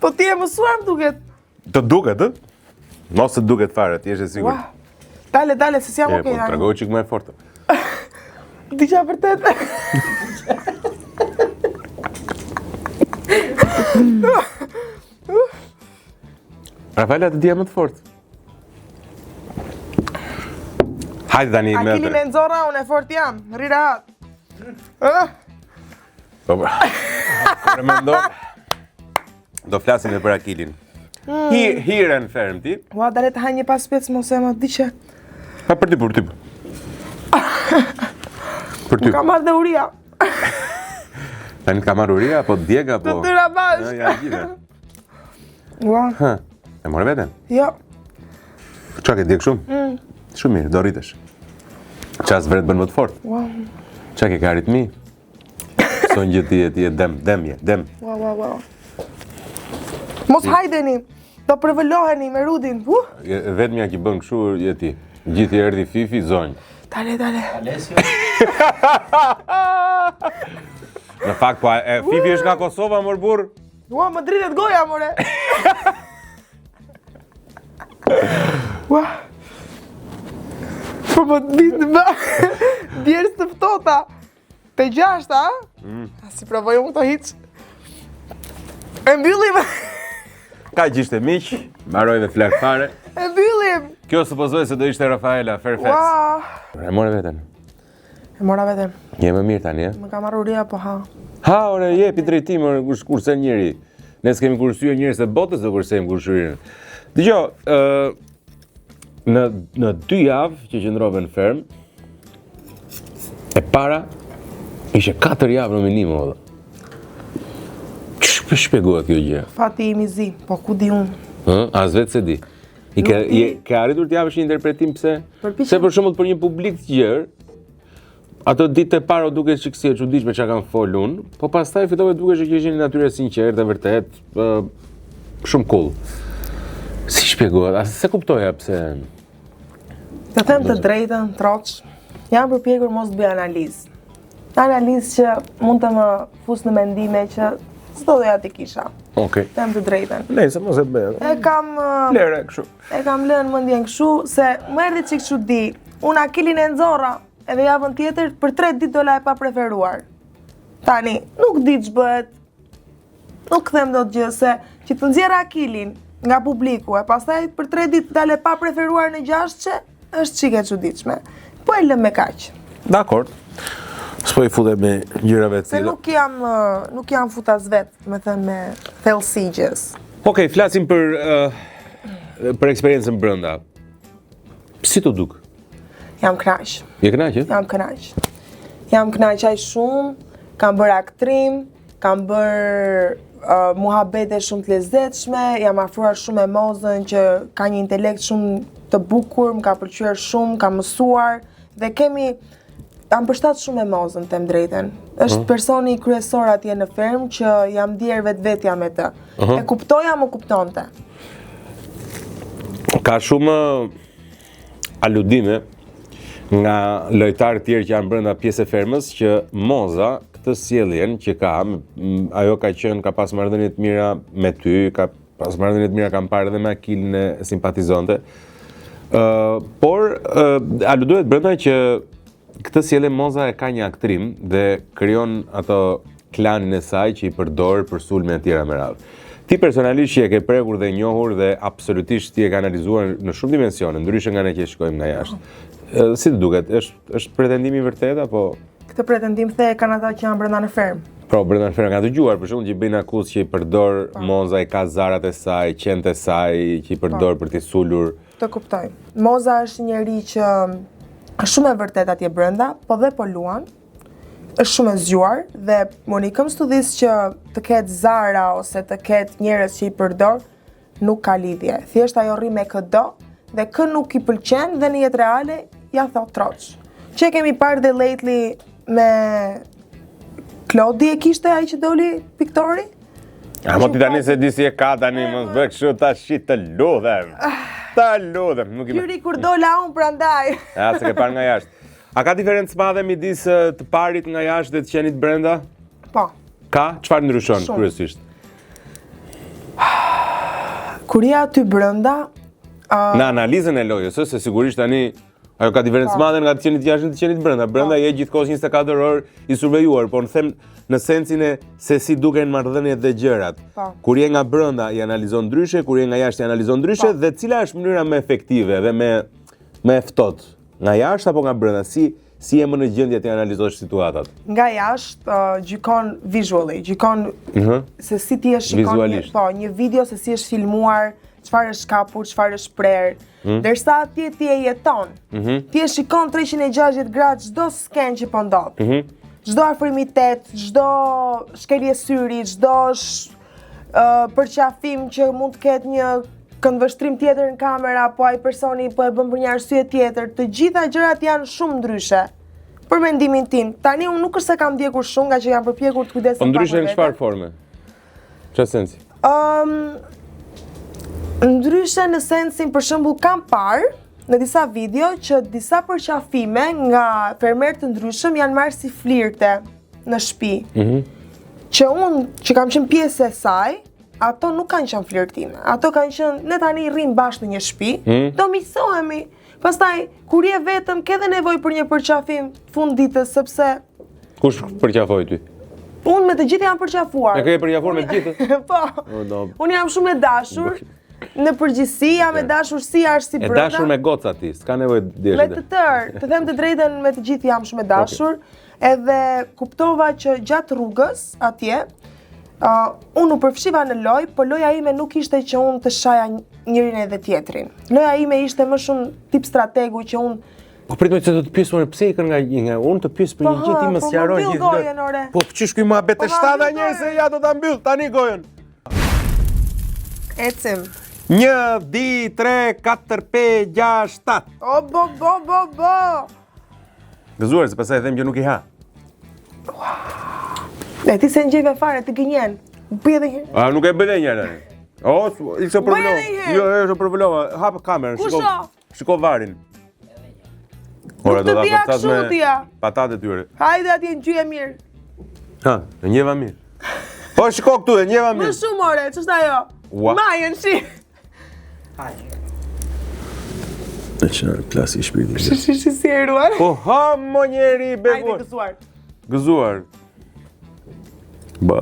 Po ti e mësuar më duket. Të duket, ë? Mos të duket fare, ti je e sigurt. Ua. Dale, dale, se s'jam E, okej po tani. tregoj çik më e fortë. Digja vërtet. Rafaela të dija më të fortë. Hajde tani me. Akilin e nxorra, unë e fort jam, rri rahat. Ëh, Po. po. Kur e mendon Do flasim edhe për Akilin. Mm. Hi, hire në fermë ti. Ua, dale të ha një pas spec, mos e më di që. Ha për ty, për ty. Për ty. Ka marrë dhe uria. Tani të ka marrë uria, apo djega, apo... Të tyra bashkë. Ja, gjitha. Ua, Hë, e more veten? jo. Ça ke djeg shumë? Mm. Shumë mirë, do rritesh. Ça s'vret bën më të fort? Ua, Ça ke ka aritmi? Son gjë ti e ti e dem, dem je, dem. ua, ua, ua. Mos hajdeni, do përvëloheni me Rudin. Uh, E vetmja që bën kështu je ti. Gjithë i erdhi Fifi zonjë. dale, dale. Alessio. Në fakt, po, e, Fifi është nga Kosova, mor burr. Ua, më dridhet goja, more. Ua. Po më ditë më djersë të ftota. Të gjashta, a? Mm. A si provoj unë këto hiç? E mbyllim, Kaq ishte miq, mbaroi dhe flak fare. e mbyllim. Kjo supozoj se do ishte Rafaela Fairfax. Ua. E more veten. E mora veten. Je më mirë tani, e? Më ka marrë uria, po ha. Ha, ore, jepi drejtim, ore, kush kursen njeri. Ne s'kemi kursyer njerëz të botës, do kursejmë kushërinën. Dëgjo, ë në në dy javë që qëndrove në fermë, e para ishe 4 javë në minim o vëlla. Qysh po shpjegohet kjo gjë? Fati im i zi, po ku di unë. Ë, as vetë se di. I ke, Nuk di. je, ke arritur të japësh një interpretim pse? Përpiqem. Se për shembull për një publik të gjerë, ato ditë e para u duke çik si e çuditshme çka kam fol unë, po pastaj fillove dukesh që ishin natyrë e sinqertë dhe vërtet, ë, shumë cool. Si shpjegohet? As se kuptoja pse. Të them të drejtën, troç, jam përpjekur mos të bëj analizë. Analizë që mund të më fus në mendime që s'do doja t'i kisha. Okej. Them të drejtën. Nëse mos e bëj. E kam ë, Lere kështu. e kam lënë mendjen kështu se më erdhi çik çudi. Unë Akilin e nxorra edhe javën tjetër për 3 ditë dola e pa preferuar. Tani, nuk di ç'bëhet. Nuk them dot gjë se që të nxjerr Akilin nga publiku e pastaj për 3 ditë dale pa preferuar në gjashtëqe, është çik e çuditshme. Po e lëm me kaq. Dakor. S'po i futem me gjërave të Se tilla. nuk jam ë, nuk jam fut as vet, me thënë me thellësi gjës. Okej, flasim për ë, për eksperiencën brenda. Si t'u duk? Jam kënaq. Je kënaq, ë? Jam kënaq. Jam kënaq aq shumë, kam bërë aktrim, kam bërë uh, muhabete shumë të lezetshme, jam afruar shumë me Mozën që ka një intelekt shumë të bukur, më ka pëlqyer shumë, kam mësuar dhe kemi jam përshtat shumë me Mozën, them drejtën. Është personi kryesor atje në fermë që jam ndjer vetvetja me të. E kuptoja, më kuptonte. Ka shumë aludime nga lojtarë tjerë që janë brenda pjesë e fermës që Moza këtë sjelljen që ka, ajo ka qenë, ka pas marrëdhënie të mira me ty, ka pas marrëdhënie të mira kam parë edhe me Akilin e simpatizonte. Ë, uh, por uh, aludohet brenda që Këtë sjellje Moza e ka një aktrim dhe krijon ato klanin e saj që i përdor për sulme e tjera me radhë. Ti personalisht që e ke prekur dhe njohur dhe absolutisht ti e ke analizuar në shumë dimensione, ndryshe nga ne që e shikojmë nga jashtë. Si të duket, është është pretendim i vërtetë apo Këtë pretendim the e kanë ata që janë brenda në fermë. Po, brenda në fermë kanë dëgjuar, për shembull që bëjnë akuzë që i përdor po. Moza i ka zarat e saj, qentë e saj që i përdor po. për t'i sulur. Të kuptoj. Moza është njeri që është shumë e vërtetë atje brenda, po dhe po luan. Është shumë e zgjuar dhe Monikën studis që të ketë zara ose të ketë njerëz që i përdor, nuk ka lidhje. Thjesht ajo rri me këdo dhe kë nuk i pëlqen dhe në jetë reale ja thot troç. Që e kemi parë dhe lately me Klodi e kishte ai që doli piktori? A mo ti tani se di si e ka tani, mos bëj kështu tash të lutem. Të lutem, nuk i Hyri kur dola unë prandaj. A s'e ke parë nga jashtë. A ka diferencë madhe midis të parit nga jashtë dhe të qenit brenda? Po. Ka? Çfarë ndryshon kryesisht? Kur je aty brenda, uh... në analizën e lojës, se sigurisht tani Ajo ka diferencë po. madhe nga të qenit jashtë dhe të qenit brenda. Brenda po. je gjithkohës 24 orë i survejuar, por në them në sensin e se si duken marrëdhëniet dhe gjërat. Po. Kur je nga brenda i analizon ndryshe, kur je nga jashtë i analizon ndryshe dhe cila është mënyra më efektive dhe më më e ftohtë? Nga jashtë apo nga brenda? Si si je më në gjendje të analizosh situatat? Nga jashtë uh, gjykon visually, gjykon uh mhm. -huh. se si ti e shikon një, po, një video se si është filmuar, çfarë është kapur, çfarë është prerë. Mm. Ndërsa atje ti e jeton. Mm -hmm. Ti e shikon 360 gradë çdo skenë që po ndodh. Mm -hmm. Çdo afrimitet, çdo shkelje syri, çdo sh, uh, përqafim që mund të ketë një këndvështrim tjetër në kamera, po ai personi po e bën për një arsye tjetër. Të gjitha gjërat janë shumë ndryshe. Për mendimin tim, tani unë nuk është se kam ndjekur shumë, nga që jam përpjekur të kujdesem. Po ndryshe në çfarë forme? Çfarë sensi? Ëm um, ndryshe në sensin për shembull kam parë në disa video që disa përqafime nga fermerë të ndryshëm janë marrë si flirte në shtëpi. Mhm. Mm që unë që kam qenë pjesë e saj, ato nuk kanë qenë flirtime. Ato kanë qenë ne tani rrim bashkë në një shtëpi, mm -hmm. do miqësohemi. Pastaj kur je vetëm ke edhe nevojë për një përqafim fund ditës sepse Kush përqafoi ty? Unë me të gjithë jam përqafuar. E ke përqafuar me të gjithë? Po. Unë jam shumë e dashur. Në përgjithësi jam e dashur si jashtë si brenda. E dashur me goca ti, s'ka nevojë të dish. Me të tërë, të them të drejtën me të gjithë jam shumë e dashur. Edhe kuptova që gjatë rrugës atje, uh, unë u përfshiva në lojë, po loja ime nuk ishte që unë të shaja njërin edhe tjetrin. Loja ime ishte më shumë tip strategu që unë Po prit më se do të pyes unë pse ikën nga një nga unë të pyes për një po, gjë ti më po, sqaron gjithë. Gojën, ore. Po ç'është ky muhabet po, e shtada njerëz se ja do ta mbyll tani gojën. Ecim. 1 2 3 4 5 6 7. O bo bo bo bo. Gëzuar se pastaj them që nuk i ha. Ne ti s'e ngjeve fare ti gënjen. Bëj edhe një herë. A nuk e bëj edhe një herë tani. O, ishte përvëlova. Jo, jo, ishte përvëlova. Hap kamerën, shiko. Shiko VAR-in. Ora do ta kërcas me patate tyre. Hajde atje ngjyje mirë. Ha, e njeva mirë. Po shiko këtu, e njeva mirë. Më shumë ore, ç'është ajo? Majën shi. Hajde. Në që klasi i shpirti. Shi, shi, shi, si e ruan. Po ha, mo njeri, begu. Hajde, gëzuar. Gëzuar. Ba.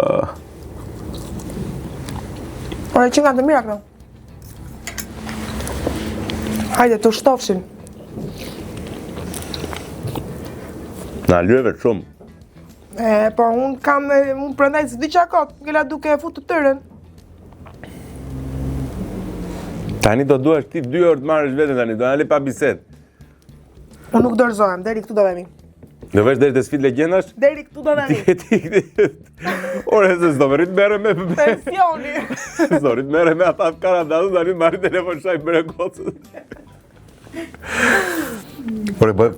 Ore, që nga të mira këto. Hajde, të shtofshin. Na lyeve shumë. E, po unë kam, unë prandaj s'di ça kot, ngela duke e fut të tërën. Tani do duash ti dy orë të marrësh veten tani, do na le pa bisedë. Unë nuk dorëzohem, deri këtu do vemi. Do vesh deri te sfidë legjendash? Deri këtu do vemi. Ti ti. Ore se s'do më rrit merre me pensioni. S'do rrit merre me ata të Kanadasë, tani marr telefon shaj bëre gocës. Ore bëj.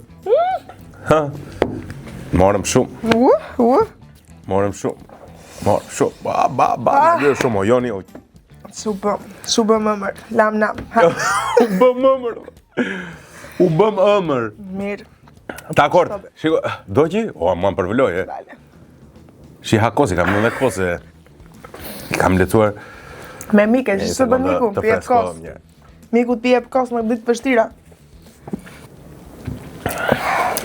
Ha. Morëm shumë. U, u. Morëm shumë. Morëm shumë. Ba, ba, ba, ah. shumë, o Joni, o. S'u bëm, s'u bëm ëmër, lam nam. Ha. U bëm ëmër. U bëm ëmër. Mirë. Dakord. Shiko, do që? O, mua më përvëloj, e. Dale. Shi ha kosi, kam dhe kose. I kam lexuar. Me mike, që s'e bën miku, të jep kos. Miku të jep kos në ditë të vështira.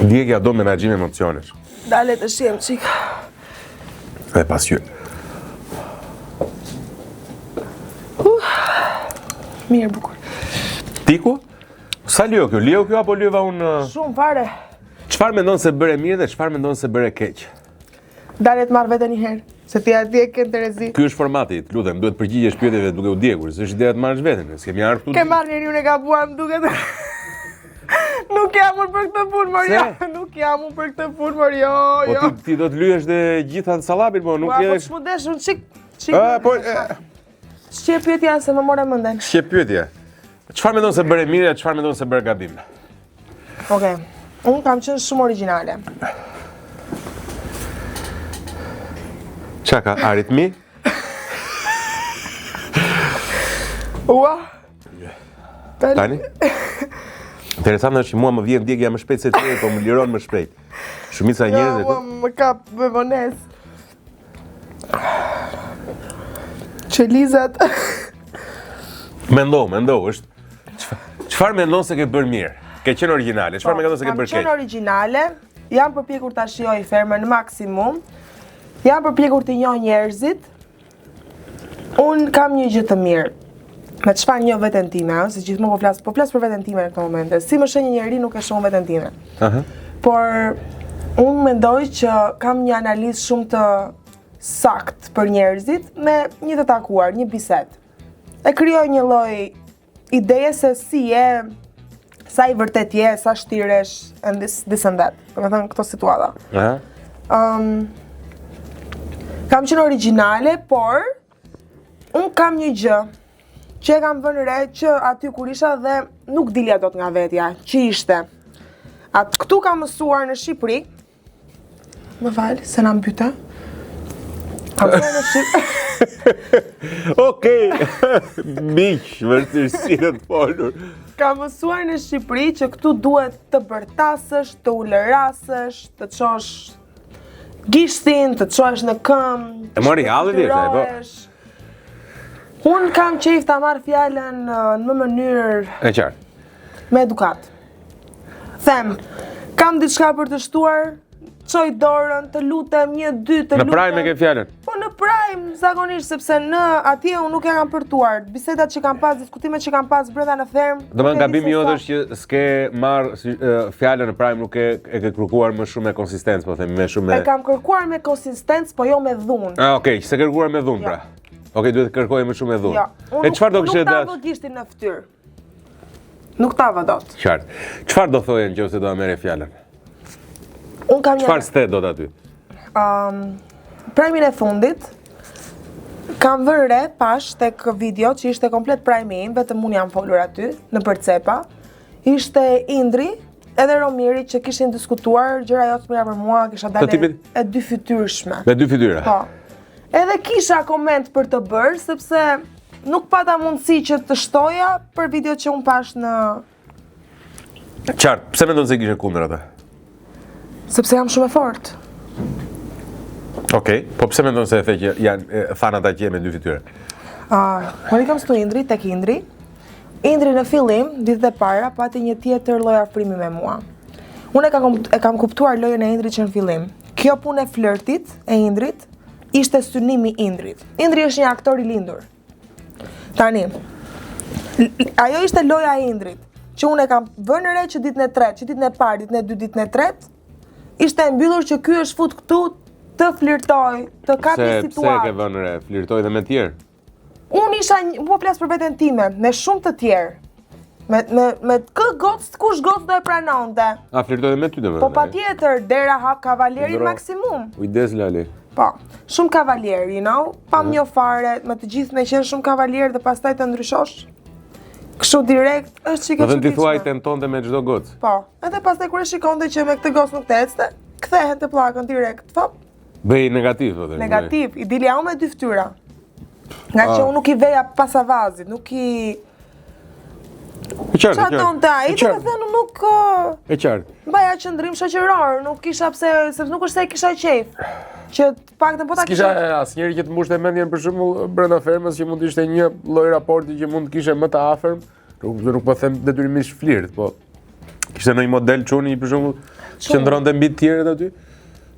Djegia do menaxhim emocionesh. Dale të shihem çik. Dhe pasqyrë. Uh, mirë, bukur. Tiku? Sa lyeu kjo? Lyeu kjo apo lyeva unë? Shumë fare. Çfarë mendon se bëre mirë dhe çfarë mendon se bëre keq? Dale të marr veten një herë, se ti atje ke në terezi. Ky është formati, të lutem, duhet përgjigjesh pyetjeve duke u djegur, s'është ideja të marrësh veten, s'kemi ardhur këtu. Ke marrë njeriun e gabuar, më duket. Nuk jam unë për këtë punë, mor jo. Nuk jam unë për këtë punë, mor jo, po jo. Po ti, ti do të lyesh dhe gjithë atë sallapin, po nuk je... Po ç'më desh, unë çik... Çik... A, po... Ç'qe pyetja se më more mendjen. Ç'qe pyetja? Çfarë mendon se bëre mirë e çfarë mendon se bëre gabim? Okej. Unë kam qenë shumë origjinale. Ça ka aritmi? Ua. Tani? Interesant është që mua më vjen djegia më shpejt se ty, po më liron më shpejt. Shumica e jo, njerëzve. Jo, më kap me vonesë. Qelizat. Mendo, mendo, është Çfarë mendon se ke bërë mirë? Ke qenë origjinale, çfarë po, mendon se ke bërë keq? Kam qenë origjinale, jam përpjekur ta shijoj fermën në maksimum. Jam përpjekur të njoh njerëzit. Unë kam një gjë të mirë. Me çfarë njoh veten time, ëh, se gjithmonë po flas, po flas për veten time në këto momente. Si më sheh një njeri nuk e shoh veten time. Ëh. Uh -huh. Por unë mendoj që kam një analizë shumë të saktë për njerëzit me një të takuar, një bisedë. E krijoj një lloj ideje se si je, sa i vërtet je, sa shtiresh, and this, this and that. Domethënë, këto situata. Uh -huh. um, kam qenë origjinale, por unë kam një gjë që e kam vënë re që aty kur isha dhe nuk dilja dot nga vetja, që ishte. Atë këtu kam mësuar në Shqipëri, Më fal, se na mbyte. Kam mësuar në Shqipëri. Okej, miq, vështirësi në të folur. Kam mësuar në Shqipëri që këtu duhet të bërtasësh, të ulërasësh, të çosh gishtin, të çohesh në këmbë. E mori halli ti, po. Unë kam qejf ta marr fjalën në mënyrë E qartë. Me edukatë. Them, kam diçka për të shtuar, çoj dorën, të lutem, një, dy, të lutem. Në prime e ke fjalën? Po në prime, zakonisht, sepse në atje unë nuk e kam përtuar. Bisedat që kam pas, diskutimet që kam pas brenda në fermë. Domethënë gabimi jot është që s'ke marrë si, fjalën në prime, nuk e, e ke kërkuar më shumë me konsistencë, po themi, me shumë me... E kam kërkuar me konsistencë, po jo me dhunë. Ah, okej, okay, s'e ke kërkuar me dhunë, jo. pra. Okej, okay, duhet të kërkoje më shumë me dhunë. Jo, e çfarë do kishe Nuk ta vë gishtin në fytyrë. Nuk ta vë dot. Qartë. Çfarë do thoje në qoftë se do ta merrje fjalën? Unë kam një... Çfarë s'the dot aty? Um, Prime-in e fundit, kam vënë re pashë tek video që ishte komplet prime im, vetëm unë jam folur aty, nëpër cepa. Ishte Indri edhe Romiri që kishin diskutuar gjëra jo të mira për mua, kisha dalë tipit... e dyfytyrshme. Me dy fytyra? Po. Edhe kisha koment për të bërë, sepse nuk pata mundësi që të shtoja për video që unë pashë në... Qartë, pse mendon se kishe kundër atë? Sepse jam shumë e fortë. Okej, po pse mendon se e the që janë thanë ata që je me dy fytyra? Ah, when it comes to Indri, tek Indri, Indri në fillim, ditët e para, pati një tjetër lloj afrimi me mua. Unë e kam, e kam kuptuar lojën e Indrit që në fillim. Kjo punë e flirtit e Indrit ishte synimi i Indrit. Indri është një aktor i lindur. Tani, ajo ishte loja e Indrit, që unë e kam vënë re që ditën e tretë, që ditën e parë, ditën e dytë, ditën e tretë, ishte e mbyllur që ky është fut këtu të flirtojë, të kapi situatë. Pse e ke vënë re, flirtoi dhe me tjerë? Unë isha, po flas për veten time, me shumë të tjerë. Me, me, me kë gocë, kush gocë do e pranonte? A, flirtoi dhe me ty dhe me Po patjetër, dera hap kavaleri maksimum. Ujdes, Lali. Po, shumë kavalier, you know? Pa më njoh fare, me të gjithë me qenë shumë kavalier dhe pastaj të ndryshosh. Kështu direkt, është çikë e çuditshme. Dhe ti thua tentonte me çdo gocë. Po, edhe pastaj kur e shikonte që me këtë gocë nuk të ecte, kthehej te pllakën direkt, fop. Bëhej negativ, po. Negativ, i dilja unë me dy fytyra. Ngaqë ah. unë nuk i veja pas avazit, nuk i... E qartë, e qartë. Ça donte ai, domethënë nuk... E qartë. Mbaja qëndrim shoqëror, nuk kisha pse, sepse nuk është se e kisha qejf. Që të paktën po ta kisha... S'kisha asnjeri që të mbushte mendjen për shembull brenda fermës që mund të ishte një lloj raporti që mund të kishe më të afërm, nuk, nuk po them detyrimisht flirt, po kishte ndonjë model çuni për shembull që qëndronte mbi të tjerët aty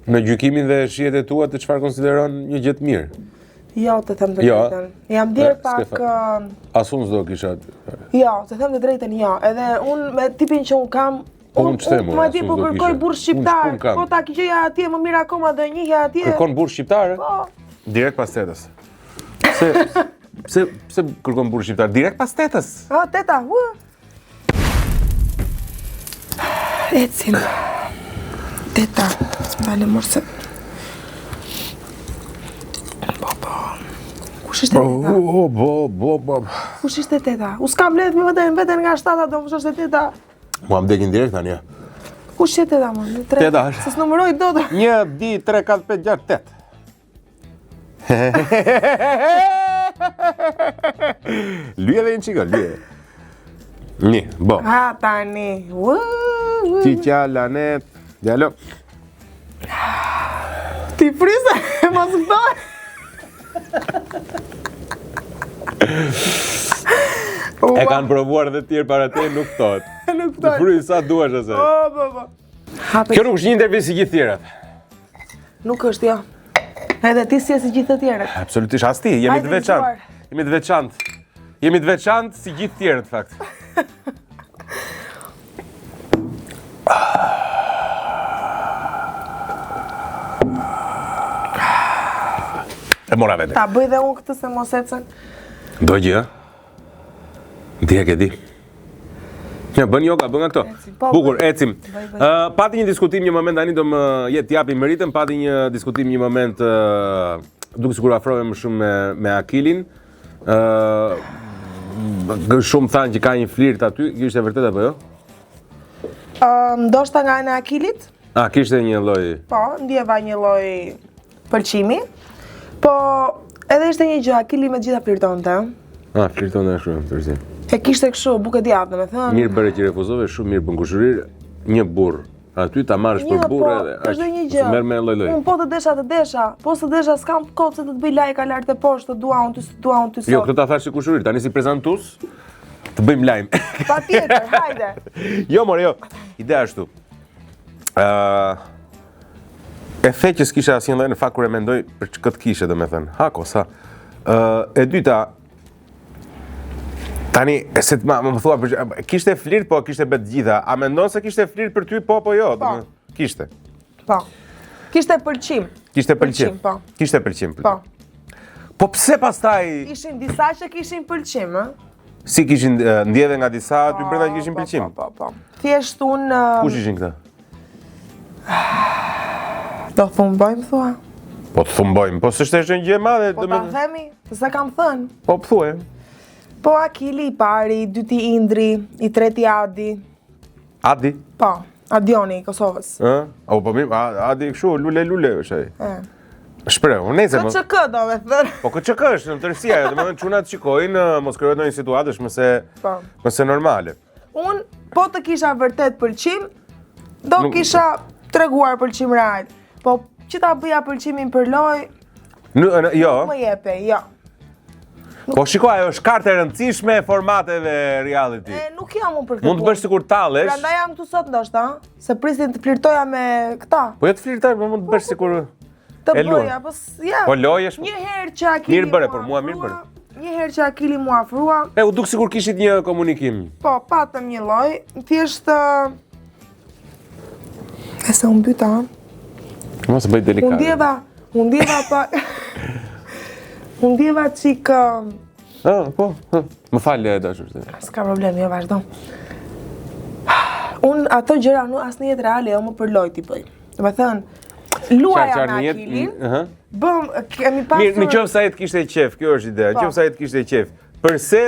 në gjykimin dhe shijet e tua të çfarë konsideron një gjë të mirë. Jo, të them të jo. drejtën. Jam ndier pak... As unë s'do kisha... Jo, të them të drejtën, jo. Edhe unë me tipin që unë kam... Po unë ç'them, unë madje po kërkoj burrë shqiptar, po ta gjeja atje më mirë akoma do e njihja atje. Kërkon burrë shqiptar? Po. Direkt pas tetës. Pse pse pse kërkon burrë shqiptar direkt pas tetës? Ah, teta, ua. Ecim. Teta, dale mërse. Po, po. Kush ishte teta? Po, po, po, po. Kush ishte teta? U s'kam mbledh me veten, veten nga shtata, do më është teta. Mua më dekin direkt tani. Kush ishte teta, më? Një, tre. Teta është. Se s'numëroj dot. 1, 2, 3, 4, 5, 6, 8. Lyje dhe një çikë, lyje. Një, bo. Ha, tani. Ti qa, lanet. Djalo. Ti fryse, mos më thoj. E kanë provuar dhe tjerë para te, nuk ftohet. Nuk ftohet. Fryj sa duash ose. Po, po, po. Kjo nuk është një intervistë si gjithë tjerat. Nuk është, jo. Edhe ti s'je si gjithë të tjerët. Absolutisht, as ti, jemi të veçantë. Jemi të veçantë. Jemi të veçantë si gjithë tjerët, në fakt. E mora veten. Ta bëj dhe unë këtë se mos ecën. Do gjë, Djeg e di. Ja, bën yoga, bën nga këto. Po, Bukur, ecim. Ë pati një diskutim një moment tani do më jet japim meritën, pati një diskutim një moment ë duke sikur afrove më shumë me me Akilin. Ë shumë thanë që ka një flirt aty, kjo ishte e vërtetë apo jo? Ë ndoshta nga ana e Akilit? A kishte një lloj? Po, ndjeva një lloj pëlqimi. Po, edhe ishte një gjë, Akili me të gjitha flirtonte. A, flirtonte ashtu, tërsi. E kishte kështu, bukë e djathë, domethënë. Mirë bëre që refuzove, shumë mirë bën kushërir, një burrë. Aty ta marrësh për po, burrë edhe. Është dhe një gjë. Merr me lloj lloj. Unë po të desha të desha, po s'të desha s'kam kohë se të të bëj lajka lart e poshtë, të dua unë ty, s'të dua unë ty jo, sot. Jo, këtë ta thashë si kushërir, tani si prezantues, të bëjmë lajm. Patjetër, hajde. jo, more, jo. Ideja ashtu. Ë E the që s'kishe asnjë lloj në fakt kur e mendoj për këtë kishe, domethënë. Hako sa. Ë e dyta Tani, e se të ma, më thua, për, kishte flirt, po kishte me të gjitha. A mendon se kishte flirt për ty, po, po jo? Po. Kishte. Po. Kishte pëlqim. Kishte pëlqim. Po. Kishte pëlqim. Po. Po pse pastaj... Ishin disa që kishin pëlqim, ë? Si kishin, ndjeve nga disa aty po, brenda që kishin po, pëlqim? Po, po, po. Thjesht unë... Kush ishin këta? Do thumbojmë, thua? Po të thumbojmë, po s'është është një gjë e madhe. Po ta themi, se s'e kam thënë. Po thuaj. Po Akili i pari, i dyti Indri, i treti Adi. Adi? Po, Adioni i Kosovës. Ë? O po mirë, Adi kështu lule lule është ai. Ë. Shprehu, nëse më. KÇK do me thënë. Po KÇK është në tërësi ajo, domethënë çunat shikojnë, mos krijohet ndonjë situatë, është më se po. më se normale. Unë po të kisha vërtet pëlqim, do Nuk... kisha treguar pëlqim real. Po që ta bëja pëlqimin për lojë, Në, në, jo. Më jepe, jo. Po shiko, ajo është kartë e rëndësishme e formateve reality. E, nuk jam unë për këtë. Mund të bësh sikur tallesh. Prandaj jam këtu sot ndoshta, se prisnin të flirtoja me këta. Po jo të flirtosh, po mund të bësh sikur Të bëja, po ja. Po lojë është. Një herë që Akili Mirë bëre, por mua mirë bëre. Një herë që Akili m'u afrua. E u duk sikur kishit një komunikim. Po, patëm një lloj, thjesht E se u mbyta. Mos e bëj delikate. U ndjeva, u ndjeva pa U ndjeva çik Ah, po, më fal e dashur. S'ka problem, jo vazhdo. Unë ato gjëra nuk as në jetë reale, jo më për lojë t'i bëj. Domethënë, luaja me Akilin, bëm, kemi pasur... Mirë, në qoftë se ai të kishte qejf, kjo është ideja, në po. qoftë se ai të kishte qejf, përse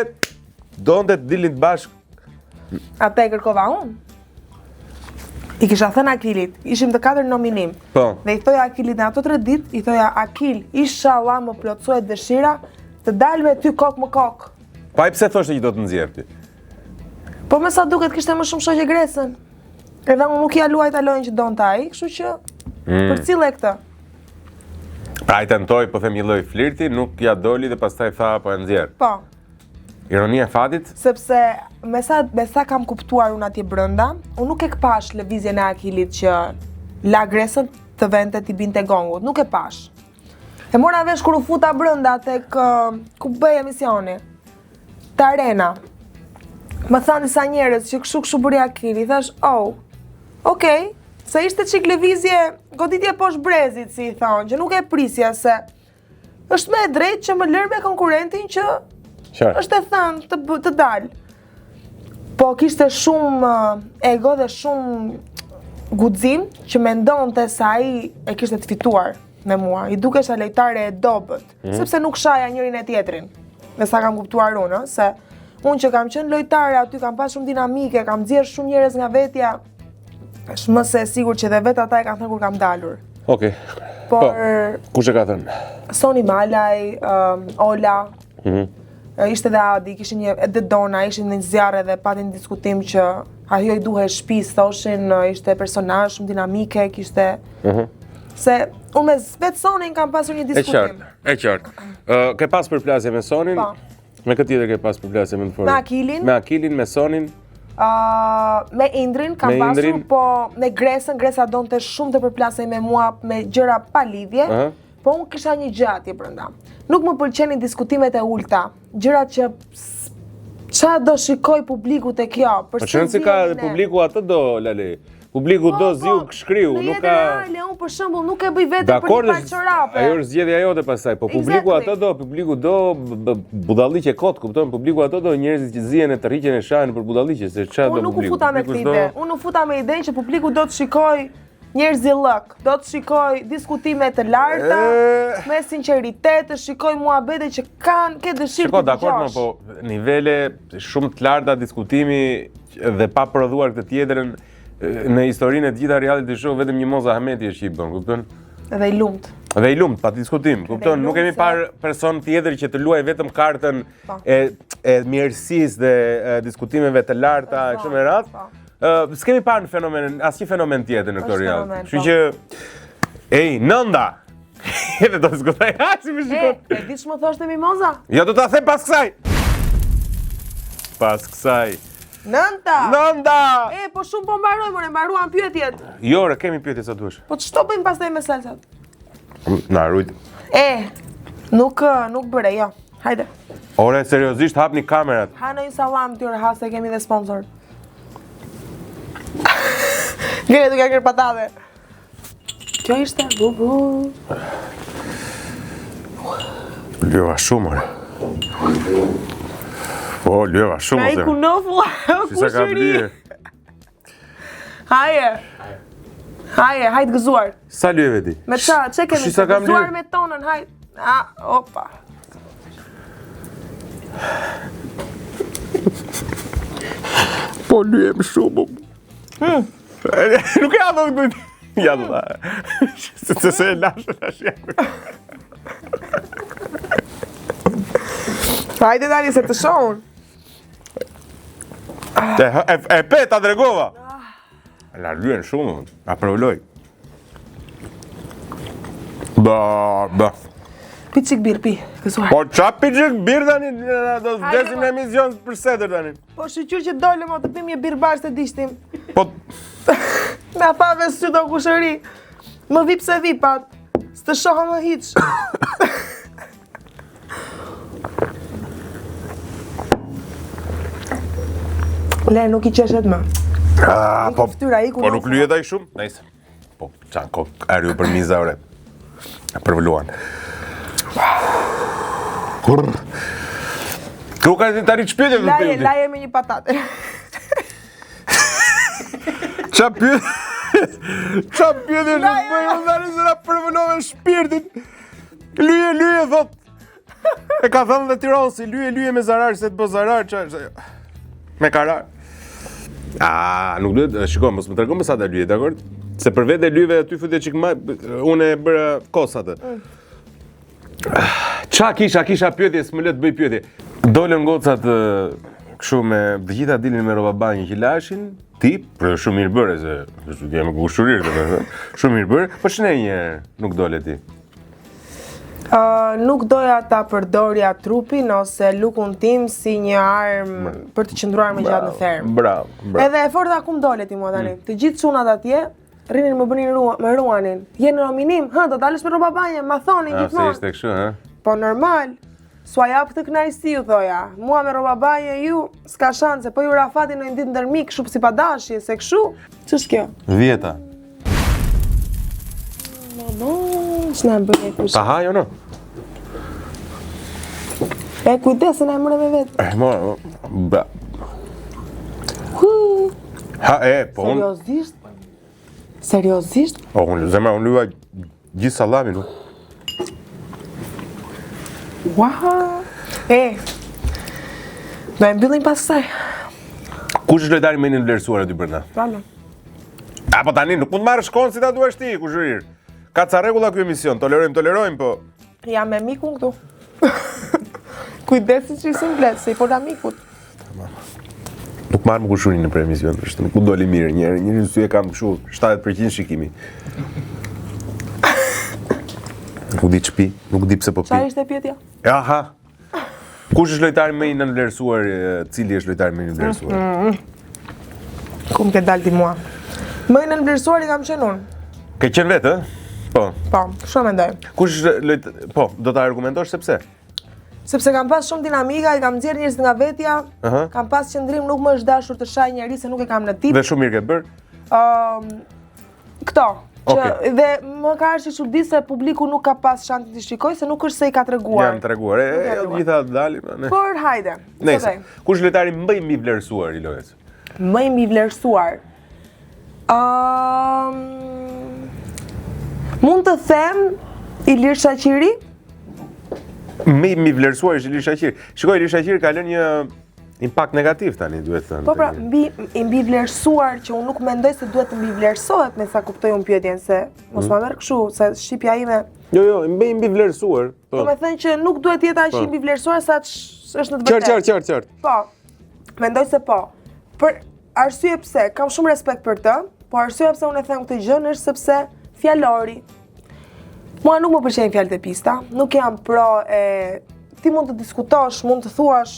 donte të dilnit bashkë? Atë e kërkova unë. I kisha thënë Akilit, ishim të katër nominim. Po. Dhe i thoja Akilit në ato tre ditë, i thoja Akil, ishallah më plotësohet dëshira. Të dal me ty kokë më kokë. Po ai pse thoshte që do të nxjerr ty? Po me sa duket kishte më shumë shoqe Gresën. Edhe unë nuk ia luajta lojën që donte ai, kështu që mm. përcille këtë. Pra ai tentoi, po them një lloj flirti, nuk ia doli dhe pastaj tha po e nxjerr. Po. Ironia e fatit? Sepse me sa me sa kam kuptuar unë atje brenda, unë nuk e pash lëvizjen e Akilit që la Gresën të vente t'i binte gongut, nuk e pash. E mora vesh kur u futa brenda tek ku bëhej emisioni. Te arena. Më thanë disa njerëz që kështu kështu bëri Akili, thash, "Oh, okay." Se ishte çik lëvizje, goditje poshtë brezit, si i thonë, që nuk e prisja se është më e drejtë që më lërë me konkurrentin që Qartë. është e thënë të, të dalë. Po kishte shumë ego dhe shumë guxim që mendonte se ai e kishte të fituar me mua. I dukesha lojtare e dobët, mm. sepse nuk shaja njërin e tjetrin. Me sa kam kuptuar unë, se unë që kam qenë lojtare aty kam pas shumë dinamike, kam nxjerr shumë njerëz nga vetja. Është më se e sigurt që dhe vetë ata e kanë thënë kur kam dalur. Okej. Okay. Por po, kush e ka thënë? Soni Malaj, um, Ola. Mm -hmm. Ishte dhe Adi, kishin një edhe Dona, ishin në një zjarr edhe patin diskutim që ajo i duhej shtëpisë, thoshin, ishte personazh shumë dinamike, kishte mm -hmm. Se unë me vetë Sonin kam pasur një diskutim. E qartë, e qartë. Uh, ke pas përplasje me Sonin? Po. Me kë tjetër ke pas përplasje me të Me Akilin. Me Akilin, me Sonin. Uh, me Indrin kam me pasur, Indrin. po me Gresën, Gresa donte shumë të përplasej me mua me gjëra pa lidhje. Uh -huh. Po unë kisha një gjë atje brenda. Nuk më pëlqenin diskutimet e ulta, gjërat që ça do shikoj publiku te kjo? Për po çfarë ka publiku atë do Lale. Publiku po, do po, ziu shkriu, nuk ka. Në unë për shembull nuk e bëj veten për një palë çorape. Ajo është zgjedhja jote pastaj, po publiku atë do, publiku do budalliqe kot, kupton? Publiku atë do njerëzit që zihen e tërhiqen e shahen për budalliqe, se çfarë do publiku. Unë nuk u futa me këtë ide. Unë u futa me idenë që publiku do të shikoj Njerëzillëk, do të shikoj diskutime të larta, me sinqeritet, të shikoj muhabete që kanë, ke dëshirë të dëgjosh. Shiko, dakord, po nivele shumë të larta diskutimi dhe pa prodhuar këtë tjetrën në historinë e të gjitha reality show vetëm Mimoza Ahmeti është që i bën, kupton? Dhe i lumt. Dhe i lumt, pa diskutim, kupton? Nuk kemi parë person tjetër që të luaj vetëm kartën po. e e mirësisë dhe e, diskutimeve të larta e kështu me radhë. Po. Ë, s'kemi parë në fenomen, asnjë fenomen tjetër në këtë reality. Kështu që po. ej, nënda. Edhe do të diskutoj, ha, si më shikon. E, e di ç'më thoshte Mimoza? Jo, do ta them pas kësaj. Pas kësaj. Nënda! Nënda! E, po shumë po mbarojmë, more, mbaruan pyetjet. Jo, re, kemi pyetje sa duash. Po ç'to bëjmë pastaj me salsat? Na rujt. E, nuk, nuk bëre, jo. Hajde. Ore, seriozisht hapni kamerat. Ha në një sallam ty, ha se kemi dhe sponsor. Gjere duke ngrënë patate. Kjo ishte bubu. Lyeva shumë, ore. Po, lyeva shumë, ore. Ka iku nofulla, kushëri. Haje. Haje, hajt gëzuar. Sa lyeve ti? Me ça, çe kemi? Sa kam gëzuar me tonën, hajt. A, opa. Po lyem shumë. Hmm. Nuk e ato këtu. Ja do ta. Se se se e lashë tash ja. Hajde tani se të shohun. Te, e, e pe, ta tregova. La lyen shumë, a përvëloj. Ba, ba. Pi çik birrë, pi, gëzuar. Po ça pi çik birrë tani, do të vdesim në emision për sedër tani. Po shyqyr që dolëm, o të pim një birrë bashkë të dishtim. Po... Na thave sytë o kushëri. Më vip se vipat, s'të shohë më hiç. Le, nuk i qeshet më. Ah, po, fytyra, iku po nuk lyhet ai shumë? Nice. Po, ça kokë ariu për miza, ore. Përvëluan. Kur? Ku ka ti tani ç'pyetje të Laje, laje me një patate. Ça pyetje? Ça pyetje të bëj unë tani se na përvëlove shpirtin? Lyje, lyje, thot. E ka thënë dhe Tironsi, lyje, lyje me zarar, se të bë zarar, ça është ajo? Me karar. A, nuk duhet, shiko, mos më trego më sa ta lyje, dakord? Se për vete lyve aty fute çik më, unë e bëra kos atë. Mm. Ça kisha, kisha pyetje, s'më lë të bëj pyetje. Dolën gocat kështu me të gjitha dilin me rroba banje që lashin, ti, për shumë mirë bëre se kështu jam kushërirë, domethënë. Shumë mirë bëre, po ç'ne një herë nuk dole ti. Uh, nuk doja ta përdorja trupin ose lukun tim si një armë për të qëndruar më gjatë në fermë. Bravo, bravo. Edhe e forta ku më dole ti mua tani. Mm. Të gjithë çunat atje rrinin më bënin rua, më ruanin. Je në nominim, hë, do dalësh me rroba banje, ma thonin gjithmonë. A, se ishte kështu, hë? Po normal. S'ua jap këtë kënaqësi ju thoja. Mua me rroba banje ju s'ka shanse, po ju ra fati në një ditë ndër mik, kështu si pa dashje, se kështu. Ç'është kjo? Dhjeta. Mama, ç'na bëre kush? Ta ha jo no? E kujdes se na e more me vete. E more, ba. Ha, e, po unë... Seriozisht? Seriozisht? O, unë, zemra, unë lyva gjithë sallamin, unë. Ua! E, do e mbyllim pas kësaj. Kush është lojtari më i nënvlerësuar aty brenda? Valo. A po tani nuk mund të marrësh kohën si ta duash ti, kushërirë. Ka ca rregulla ky emision, tolerojmë, tolerojmë, po. Jam me mikun këtu. Kujdes si si mblet, se i fola mikut. Tamam. Nuk marr më kushërinë për emision, është nuk më doli mirë një herë, një sy e kam kështu 70% shikimi. Nuk di ç'pi, nuk di pse po pi. Çfarë ishte pyetja? Aha. Kush është lojtari më i nënvlerësuar, cili është lojtari më i nënvlerësuar? Mm -hmm. Ku më ke dalë ti mua? Më i nënvlerësuari kam qenë unë. Ke qenë vetë, ë? Po. Po, kështu mendoj. Kush është lojt... Po, do ta argumentosh sepse? Sepse kam pas shumë dinamika, i kam nxjerrë njerëzit nga vetja, uh -huh. kam pas qëndrim, nuk më është dashur të shaj njeri se nuk e kam në tip. Dhe shumë mirë ke bërë. Ëm um, Këto. Që, okay. Dhe më ka ardhur si çudi se publiku nuk ka pas shansin të shikojë se nuk është se i ka treguar. Janë treguar, e, e, të gjitha dalin. Ne. Por hajde. Nëse. Kush është lojtari më i mbivlerësuar i lojës? Më i mbivlerësuar. Ëm um, Mund të them Ilir Shaqiri? Më i mbivlerësuar është Ilir Shaqiri. Shikoj Ilir Shaqiri ka lënë një Impakt negativ tani, duhet thënë. Po pra, mbi, i mbivlerësuar që unë nuk mendoj se duhet të mbivlerësohet me sa kuptoj unë pyetjen, se mos mm. ma merr kështu, se shqipja ime... Jo, jo, mbi mbivlerësuar. Po. Domethënë që nuk duhet të jetë aq i po. mbivlerësuar sa që është në të vërtetë. Qartë, qartë, qartë. Po, mendoj se po. Për arsye pse, kam shumë respekt për të, po arsyeja pse unë e them këtë gjë është sepse fjalori. Mua nuk më pëlqejnë fjalët e pista, nuk jam pro e ti mund të diskutosh, mund të thuash,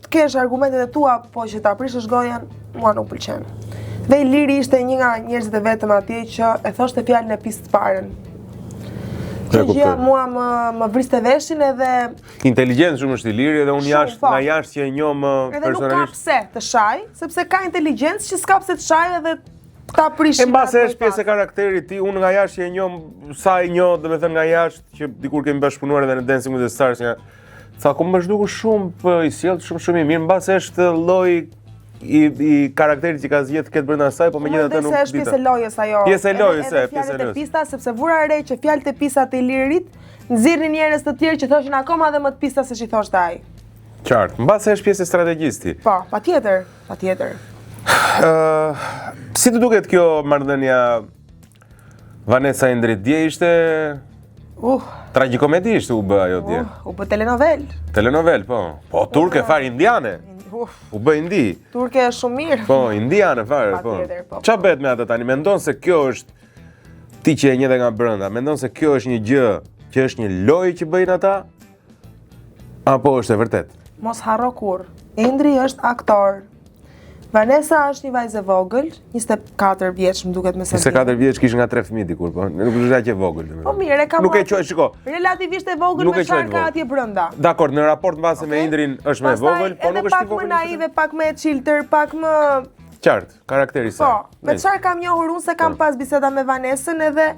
të kesh argumentet e tua, po që ta prishësh gojën, mua nuk pëlqen. Dhe Iliri ishte një nga njerëzit e vetëm atje që e thoshte fjalën e pistë të parën. Kjo gjë mua më më vriste veshin edhe Inteligjent shumë është Iliri edhe unë jashtë po. nga jashtë që e njoh më personalisht. Edhe nuk ka pse të shaj, sepse ka inteligjencë që s'ka pse të shaj edhe ta prishë. E mbase është pjesë e karakterit tij, unë nga jashtë që e njoh, sa e njoh, domethënë nga jashtë, që dikur kemi bashkëpunuar edhe në Dancing with the Stars, nga ca ku më është dukur shumë po, i sjelltë, shumë shumë i mirë, mbase është lloj i, i karakterit që ka zgjedhur të ketë brenda saj, po megjithatë nuk di. është pjesë e lojës ajo. Pjesë e lojës, e, pjesë e lojës. Pista sepse vura re që fjalët e pista të Ilirit nxirrnin njerëz të tjerë që thoshin akoma dhe më të pista se ç'i thoshte ai. Qartë, mbase është pjesë e strategjisë tij. Po, patjetër. Patjetër. Ëh, si të duket kjo marrëdhënia Vanessa Indrit dje ishte Uh. Tragjikomedi ishte u bë ajo dje. Uh, u bë telenovel. Telenovel, po. Po turke fare indiane. Uf. U bë indi. Turke është shumë mirë. Po, indiane fare, po. Po. Ça bëhet me atë tani? Mendon se kjo është ti që e njeh dhe nga brenda, mendon se kjo është një gjë që është një lojë që bëjnë ata? Apo është e vërtetë? Mos harro kurrë. Indri është aktor. Vanessa është një vajzë e vogël, 24 vjeç, më duket me sa. 24 vjeç kish nga tre fëmijë dikur, po nuk është aq e vogël. Po mirë, e kam. Nuk e quaj, shiko. Relativisht e vogël me çfarë ka atje brenda. Dakor, në raport mbase me Indrin është më e vogël, po nuk është i vogël. Pak më naive, pak më e çiltër, pak më Qartë, karakteri i saj. Po, me çfarë kam njohur unë se kam po. pas biseda me Vanesën edhe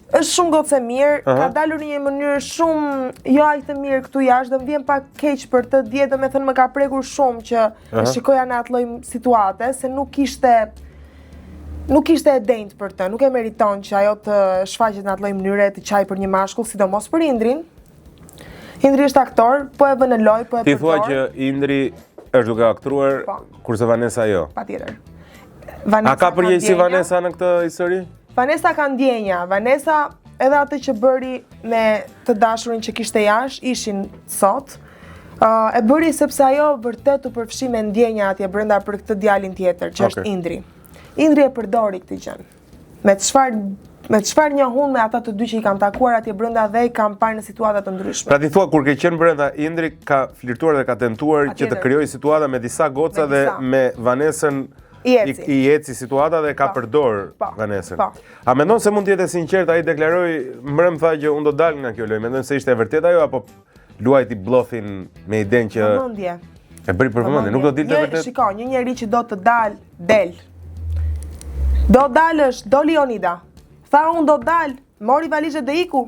Është shumë gocë e mirë, uh -huh. ka dalur në një mënyrë shumë jo aq të mirë këtu jashtë dhe më vjen pak keq për të dje, domethënë më ka prekur shumë që uh -huh. e shikoja në atë lloj situate, se nuk ishte nuk ishte e denjë për të, nuk e meriton që ajo të shfaqet në atë lloj mënyre të qajë për një mashkull, sidomos për Indrin. Indri është aktor, po e vë në lojë, po e përdor. Ti thua që Indri është duke aktruar, po. kurse Vanessa jo. Patjetër. Vanessa A ka përgjegjësi Vanessa në këtë histori? Vanessa ka ndjenja. Vanessa... edhe atë që bëri me të dashurin që kishte jashtë, ishin sot, uh, e bëri sepse ajo vërtet u përfshi me ndjenja atje brenda për këtë djalin tjetër, që është Indri. Indri e përdori këtë gjënë. Me çfarë me çfarë njoh unë me ata të dy që i kam takuar atje brenda dhe i kam parë në situata të ndryshme. Pra ti thua kur ke qenë brenda Indri ka flirtuar dhe ka tentuar që të krijojë situata me disa goca dhe me Vanesën i eci, i eci situata dhe ka po. përdor po. Vanesën. Po. A mendon se mund të jetë e sinqertë ai deklaroi mbrëm tha që unë do dal nga kjo lojë. Mendon se ishte e vërtetë ajo apo luajti blofin me idenë që Vëmendje. E bëri për vëmendje, nuk do dilte vërtet. Shiko, një njeri që do të dal, del. Do dalësh, doli Jonida. Tha unë do dal, mori valixhet dhe iku.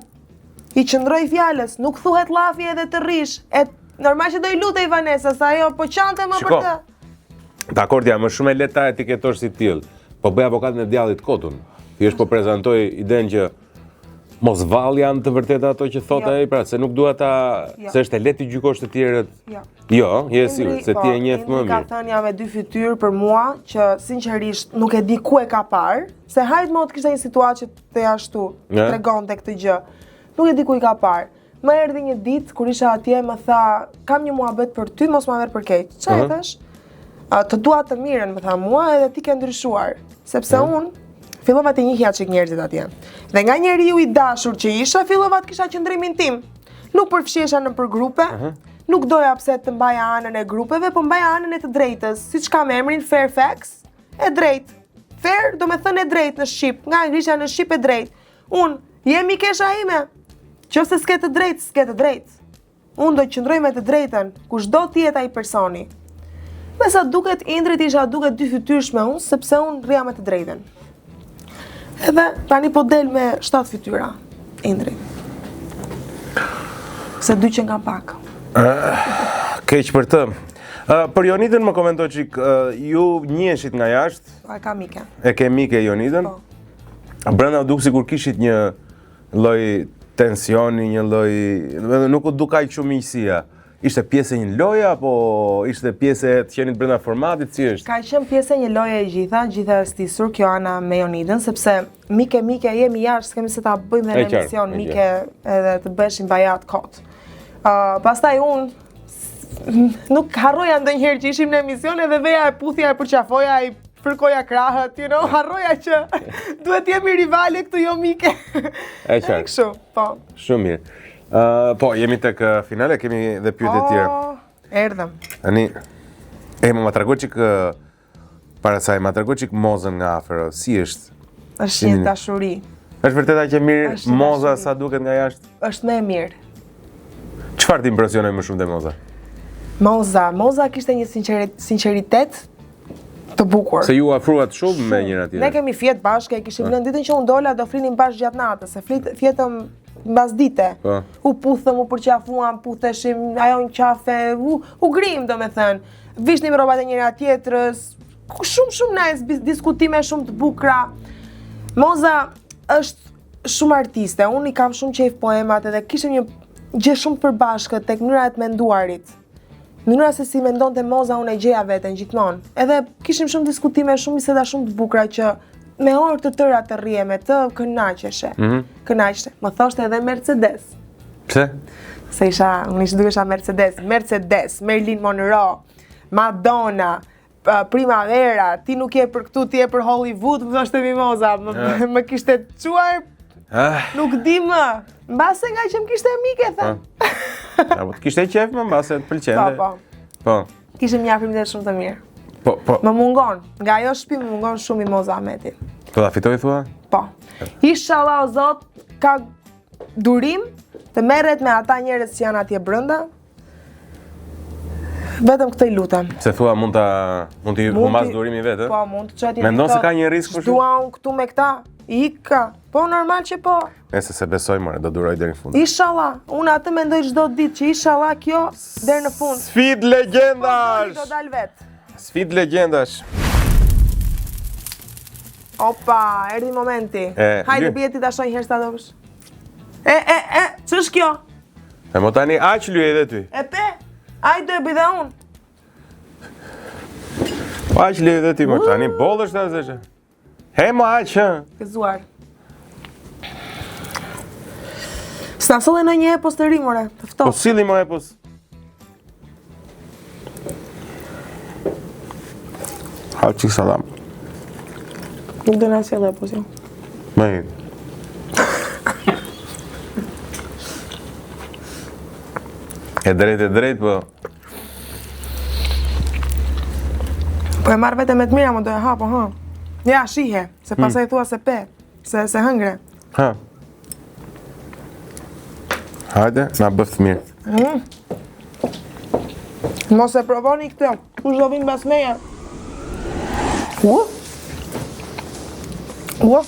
I qëndroi fjalës, nuk thuhet llafi edhe të rrish. E normal që do i lutej Vanesa, se ajo po qante më për të. Dakord, jam më shumë e lehtë ta etiketosh si tillë. Po bëj avokatin e djallit kot unë. Thjesht po prezantoj idenë që mos vallë janë të vërteta ato që thotë jo. ai, pra se nuk dua ta jo. se është e lehtë të gjykosh të tjerët. Jo. Jo, je e sigurt se ti e po, njeh më mirë. Ka thënë jam me dy fytyrë për mua që sinqerisht nuk e di ku e ka parë, se hajt mo të kishte një situatë që të ashtu tregonte këtë gjë. Nuk e di ku i ka parë. Më erdhi një ditë kur isha atje, më tha, kam një muhabet për ty, mos ma merr për keq. Ça i thashë? Të dua të mirën, më tha mua, edhe ti ke ndryshuar. Sepse uh -huh. unë fillova të njihja çik njerëzit atje. Dhe nga njeriu i dashur që isha, fillova të kisha qëndrimin tim. Nuk përfshihesha nëpër grupe, uh -huh. nuk doja pse të mbaja anën e grupeve, po mbaja anën e të drejtës, siç kam emrin Fairfax, e drejtë. Fair do me thënë e drejtë në shqip, nga anglishtja në shqip e drejtë. Unë, je mikesha ime. Qoftë se s'ke të drejtë, s'ke të drejtë. Unë do të qëndroj me të drejtën, kushdo të jetë ai personi. Me sa duket Indrit isha duke dyfytyrshme unë, sepse unë rrija me të drejtën. Edhe tani po del me 7 fytyra, Indri. Se dy qenkan pak. Keq për të. Për Jonidën më komento çik, ju njiheshit nga jashtë? Po, e kam mike. E ke mike Jonidën? Po. Brenda u duk sikur kishit një lloj tensioni, një lloj, domethënë nuk u duk aq shumë miqësia. Ishte pjesë e një loje apo ishte pjesë e të qenit brenda formatit, si është? Ka qenë pjesë e një loje e gjitha, gjitha e stisur kjo ana me Jonidën, sepse mike mike jemi jashtë, s'kemi se ta bëjmë dhe në emision mike edhe të bëheshim bajat kot. Uh, pastaj unë nuk harroja ndonjëherë që ishim në emision edhe veja e puthja e përqafoja i fërkoja krahët, you know, harroja që duhet të jemi rivale këtu jo mike. E qartë. Kështu, po. Shumë mirë. Uh, po, jemi tek finale, kemi dhe pyetje të tjera. Oh, erdhëm. Tani, e më ma trego çik para saj, ma trego çik Mozën nga afër, si është? Është një dashuri. Është vërtet aq e mirë Moza sa duket nga jashtë? Është më e mirë. Çfarë të impresionoi më shumë te Moza? Moza, Moza kishte një sinqeritet të bukur. Se ju afruat shumë me njëra tjetrën. Ne kemi fjet bashkë, e kishim lënë ditën që unë dola do flinim bashkë gjatë natës, se flit, fjetëm mbas dite. Po. U puthëm, u përqafuam, putheshim, ajo në qafe, u, u grim, domethënë. Vishnim rrobat e njëra tjetrës, shumë shumë nice, diskutime shumë të bukura. Moza është shumë artiste, unë i kam shumë qejf poemat edhe kishim një gjë shumë të përbashkët tek mënyra e të menduarit. Mënyra se si mendonte Moza unë e gjeja veten gjithmonë. Edhe kishim shumë diskutime, shumë biseda shumë të bukura që me orë të tëra të rrije me të kënaqeshe. Mm -hmm. Kënaqeshe. Më thoshte edhe Mercedes. Pse? Se isha, unë isha dukesha Mercedes, Mercedes, Marilyn Monroe, Madonna, Primavera, ti nuk je për këtu, ti je për Hollywood, më thoshte Mimoza, më, ah. më kishte çuar, ah. nuk di më, mbase nga që më kishte mike, tha. Ah. Apo të kishte qejf, më mbase të pëlqente. Po, po. Po. Kishim një afrimitet shumë të mirë. Po, po. Më mungon, nga ajo shtëpi më mungon shumë Mimoza Ahmeti. Po ta fitoj thua? Po. Ishalla o Zot ka durim të merret me ata njerëz që janë atje brenda, Vetëm këtë i lutem. Se thua mund ta mund t'i humbas durimi vetë? Po, mund të çohet një. Mendon se ka një risk për Dua unë këtu me këta? Ika. Po normal që po. Nëse s'e besoj more, do duroj deri në fund. Inshallah, unë atë mendoj çdo ditë që inshallah kjo deri në fund. Sfidë legjendash. Po, do dal vet. Sfidë legjendash. Opa, erdhi momenti. Hajde bie ti ta shoh një herë sa do bësh. E e e, ç'është kjo? E mo tani aq lyej dhe ty. E pe, aj do e bëj dhe unë. Po aq lyej dhe ty, mo tani boll është atë zëshë. He mo aq, hë. Gëzuar. S'na solle ndonjë epos të ri, more, të ftohtë. Po silli mo epos. Ha çik salam. Nuk do na sjellë epos, jo. Me. E drejtë, e drejtë, po. Po e marr vetëm me të mira, më do e ha, po ha. Ja, shihe, se hmm. pastaj thua se pe, se, se hëngre. Ha. Hajde, na bëftë mirë. Mm. Mos e provoni këtë, kush do vinë mbas meje? Ua? Ua?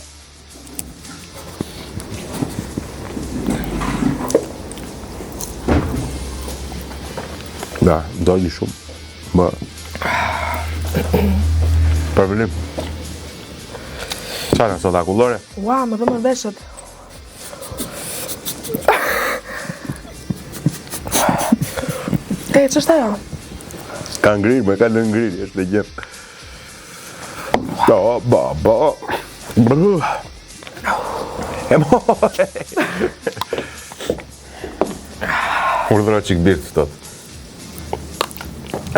Da, dogji shumë. Bë. Problem. Çfarë sot akullore? Ua, më dhembën veshët. E, ç'është ajo? Ka ngrirë, më ka lënë ngrirë, është e gjë. Ba, ba, ba. Brr. E mo. Urdhëro çik birrë të ftohtë.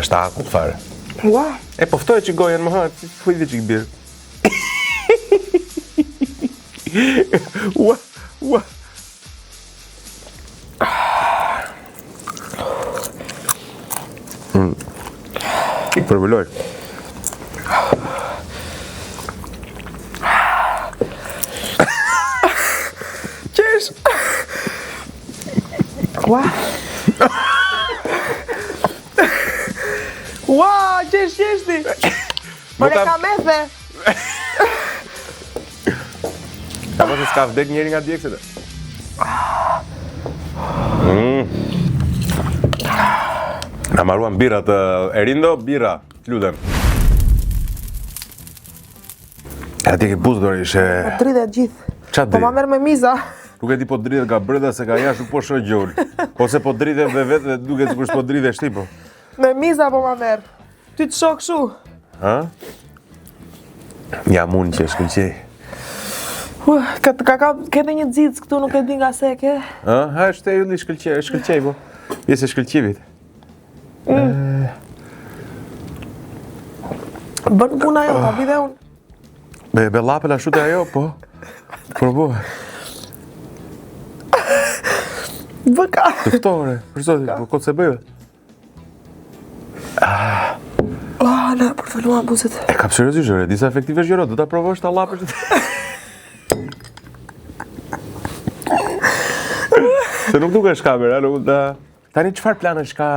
Është akull fare. Ua. E po ftohe çik gojën më ha, fuj dhe çik birrë. Ua, ua. Mm. Përvëloj. Qesh. Ua. Ua, qesh, qesh ti. Po e ka methe. Ka po se s'ka vdek njeri nga djegëset. Mm. Na maruan birrat, Erindo, birra, lutem. E ti ke buzë dore ishe... Po dridhet gjithë. Ça Po ma merr me miza. Nuk e di po dridhet nga brenda se nga jashtë nuk po shoh gjë. Ose po dridhet dhe vetë dhe duket sikur s'po dridhesh ti po. Me miza po ma merr. Ty të shoh kështu. Ha? Jam unë që shkëlqej. Uh, ka, ka, ka, ke dhe një xixë këtu, nuk e di nga se ke. Ha, ha, është e ylli shkëlqej, shkëlqej, po. Pjesë e shkëlqimit. Mm. Bën puna jo, ta bi dhe unë. Be, be lapën ashtu të ajo, po. Provo. Bëka. Të ftore, për zotin, po kot se bëjve. Ah, oh, na përvëluan buzët. E kap seriozisht, ore, disa efektive gjëra, do ta provosh ta llapësh. Se nuk dukesh kamera, nuk ta... Tani çfarë planesh ka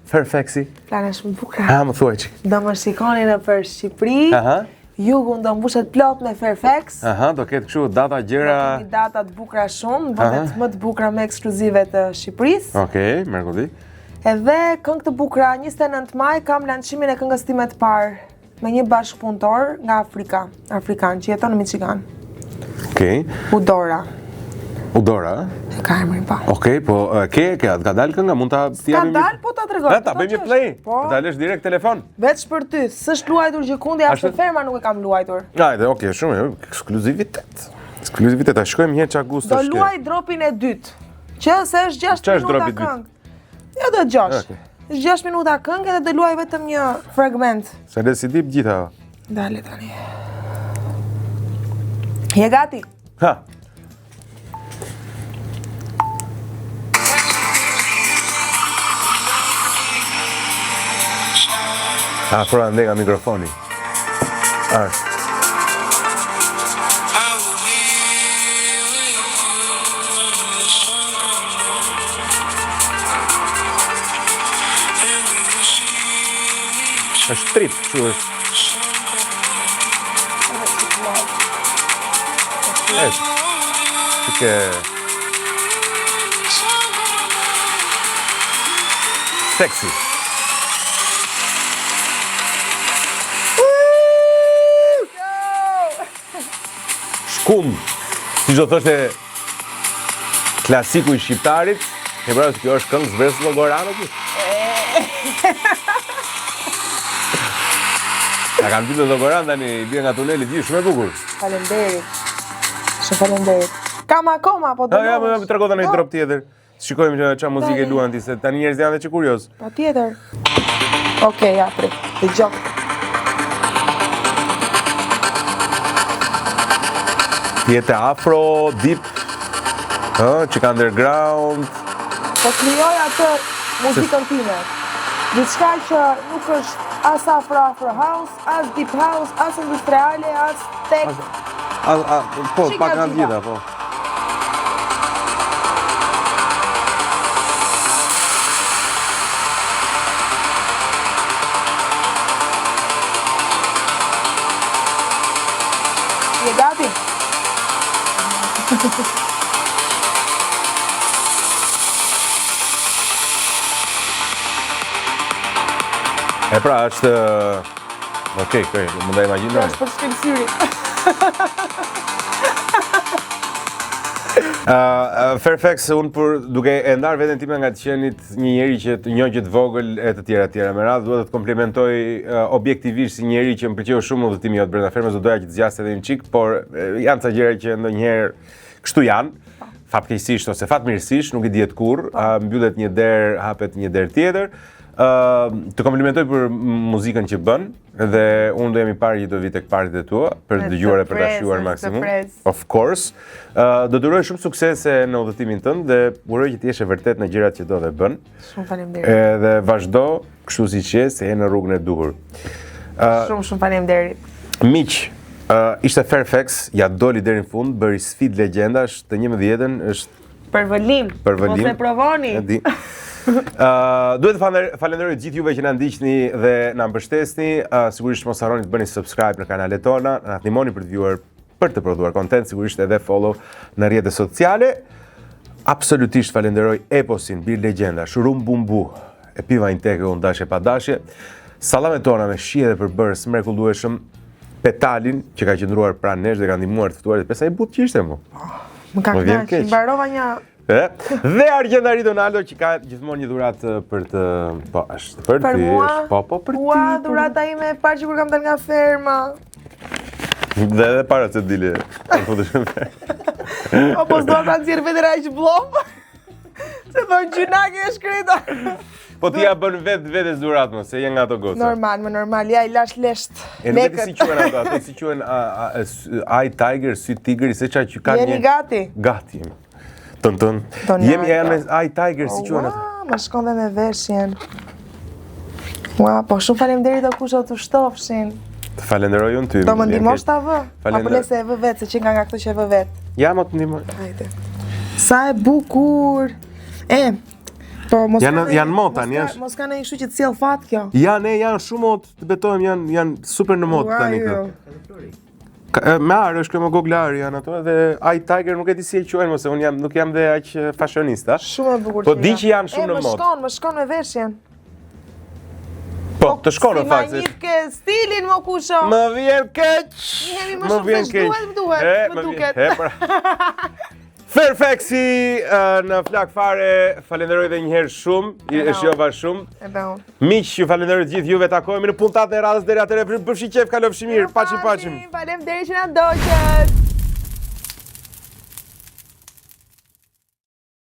Fairfaxi? Plane shumë bukura. Ha, më thuaj çik. Do më shikoni nëpër Shqipëri. Aha. Jugun do mbushet plot me Fairfax. Aha, do ketë kështu data gjëra. Do kemi data të bukura shumë, vendet më të bukura më ekskluzive të Shqipërisë. Okej, okay, mrekulli. Edhe këngë të bukura, 29 maj kam lançimin e këngës time të parë me një bashkëpunëtor nga Afrika, afrikan që jeton në Michigan. Okej. Okay. Udora. Udora? E ka emrin pa. Po. Okej, po ke ke ka dalë kënga, mund ta japim. Ka dalë, po ta tregoj. Ta bëjmë një play. Po. Ta lësh direkt telefon. Veç për ty, s'është luajtur gjëkundi, as te ferma nuk e kam luajtur. Hajde, okej, shumë ekskluzivitet. Ekskluzivitet, ta shikojmë një herë ça gusto është. Do luaj dropin e dytë. Që se është 6 minuta këngë. Ja do të dëgjosh. Okej. Është 6 minuta këngë edhe do luaj vetëm një fragment. Se le si dip gjitha. Dale tani. Je gati? Ha. Afro andej nga mikrofoni. Është. Është trip, kështu është. Është. Ke Sexy. Shkum, si do thoshte klasiku i shqiptarit, e pra kjo është këngë zbres Llogoranë aty. Ta kam ditë Llogoran tani, i bie nga tuneli, di, shumë e bukur. Faleminderit. Shumë faleminderit. Kam akoma, po do. Ja, më trego tani një drop tjetër. Shikojmë që ça muzike luan ti se tani njerëzit janë dhe çik kurioz. Patjetër. Okej, ja prit. Dëgjo. Ti afro, deep, ë, që ka underground. Po krijoj atë muzikën time. Diçka që nuk është as afro afro house, as deep house, as industriale, as tech. A, a, po, pak nga gjitha, po. Je gati? E pra, është... Okej, okay, mund ta imagjinoj. Është për shkel syri. Uh, Fairfax, unë për duke e ndarë veten time nga të qenit një njeri që të njoh që të vogël e të tjera të tjera me radhë, dua të të komplimentoj uh, objektivisht si njeri që më pëlqeu shumë udhëtimi jot brenda fermës, do doja që të zgjaste edhe një çik, por janë ca gjëra që ndonjëherë kështu janë. Fatkeqësisht ose fatmirësisht, nuk i dihet kurrë, uh, mbyllet një derë, hapet një derë tjetër. Uh, të komplimentoj për muzikën që bën dhe unë do jem i pari që do vi tek partyt e tua për të dëgjuar e për ta shijuar maksimum. Of course. Uh, do të uroj shumë suksese në udhëtimin tënd dhe uroj që të jesh e vërtetë në gjërat që do dhe bën. Shumë faleminderit. Edhe vazhdo kështu siç je, se je në rrugën e duhur. Uh, shumë shumë faleminderit. Miq, uh, ishte Fairfax, ia doli deri në fund, bëri sfidë legjendash të 11-ën, është Përvëlim. Përvëlim. Mos e provoni. E di. Uh, duhet të falenderoj gjithë juve që na ndiqni dhe na mbështesni. Uh, sigurisht mos harroni të bëni subscribe në kanalet tona, na ndihmoni për të vijuar për të prodhuar content, sigurisht edhe follow në rrjetet sociale. Absolutisht falenderoj Eposin, Bir Legjendash, Rum Bumbu, e piva një teke unë dashje pa dashje. Sallamet tona me shije dhe përbërës mrekullueshëm, Petalin që ka qëndruar pranë nesh dhe ka ndihmuar të ftuarit, pesa i butë që ishte mu. Më ka kënaq, mbarova një E? Dhe Argjendari Donaldo që ka gjithmonë një dhuratë për të, po, është për, për ty, mua, është, po, po, për ua, ty. Ua, dhurata ime e parë që kur kam dalë nga ferma. Dhe edhe para se dile, të futesh në fermë. Po, po, s'dua ta nxjerr veten aq bllof. Se thonë gjynah e shkreta. Po ti ia bën vetë vetes dhuratë më, se je nga ato goca. Normal, më normal, ja i lash lesht. E nuk e di si quhen ato, ato si quhen Eye Tiger, sy tigri, se ça që kanë një... Jeni gati? Gati jemi. Tën tën. Jemi janë me Eye Tiger, si quhen ato. Ua, më shkon dhe me veshjen. Ua, po shumë faleminderit o kusho të shtofshin. Të falenderoj unë ty. Do më ndihmosh ta vë? Apo le se e vë vetë, se qenka nga këto që e vë vetë. Ja, më të ndihmoj. Hajde. Sa e bukur. E, po mos janë janë modë tani, janë. Mos ka ndonjë kështu që të sjell fat kjo. Janë, e, janë shumë modë, të betohem, janë janë super në modë tani këto. Me arë është kjo me gogla ari janë ato edhe Eye Tiger nuk e di si e quajnë ose unë jam nuk jam dhe aq fashionista. Shumë e bukur. Po di që janë shumë në modë. Më shkon, më shkon me veshjen. Po, të shkon në fakt. Si ma njihke stilin mo kusho. Më vjen keq. Njihemi më shumë se duhet, më duhet, më duket. E, pra. Fairfaxi në flak fare, falenderoj edhe një herë shumë, e shijova shumë. Edhe unë. Miq, ju falenderoj të gjithë juve, takohemi në puntatën e radhës deri atëherë, bëfshi qejf, kalofshi mirë, paçim paçim. Faleminderit që na ndoqët.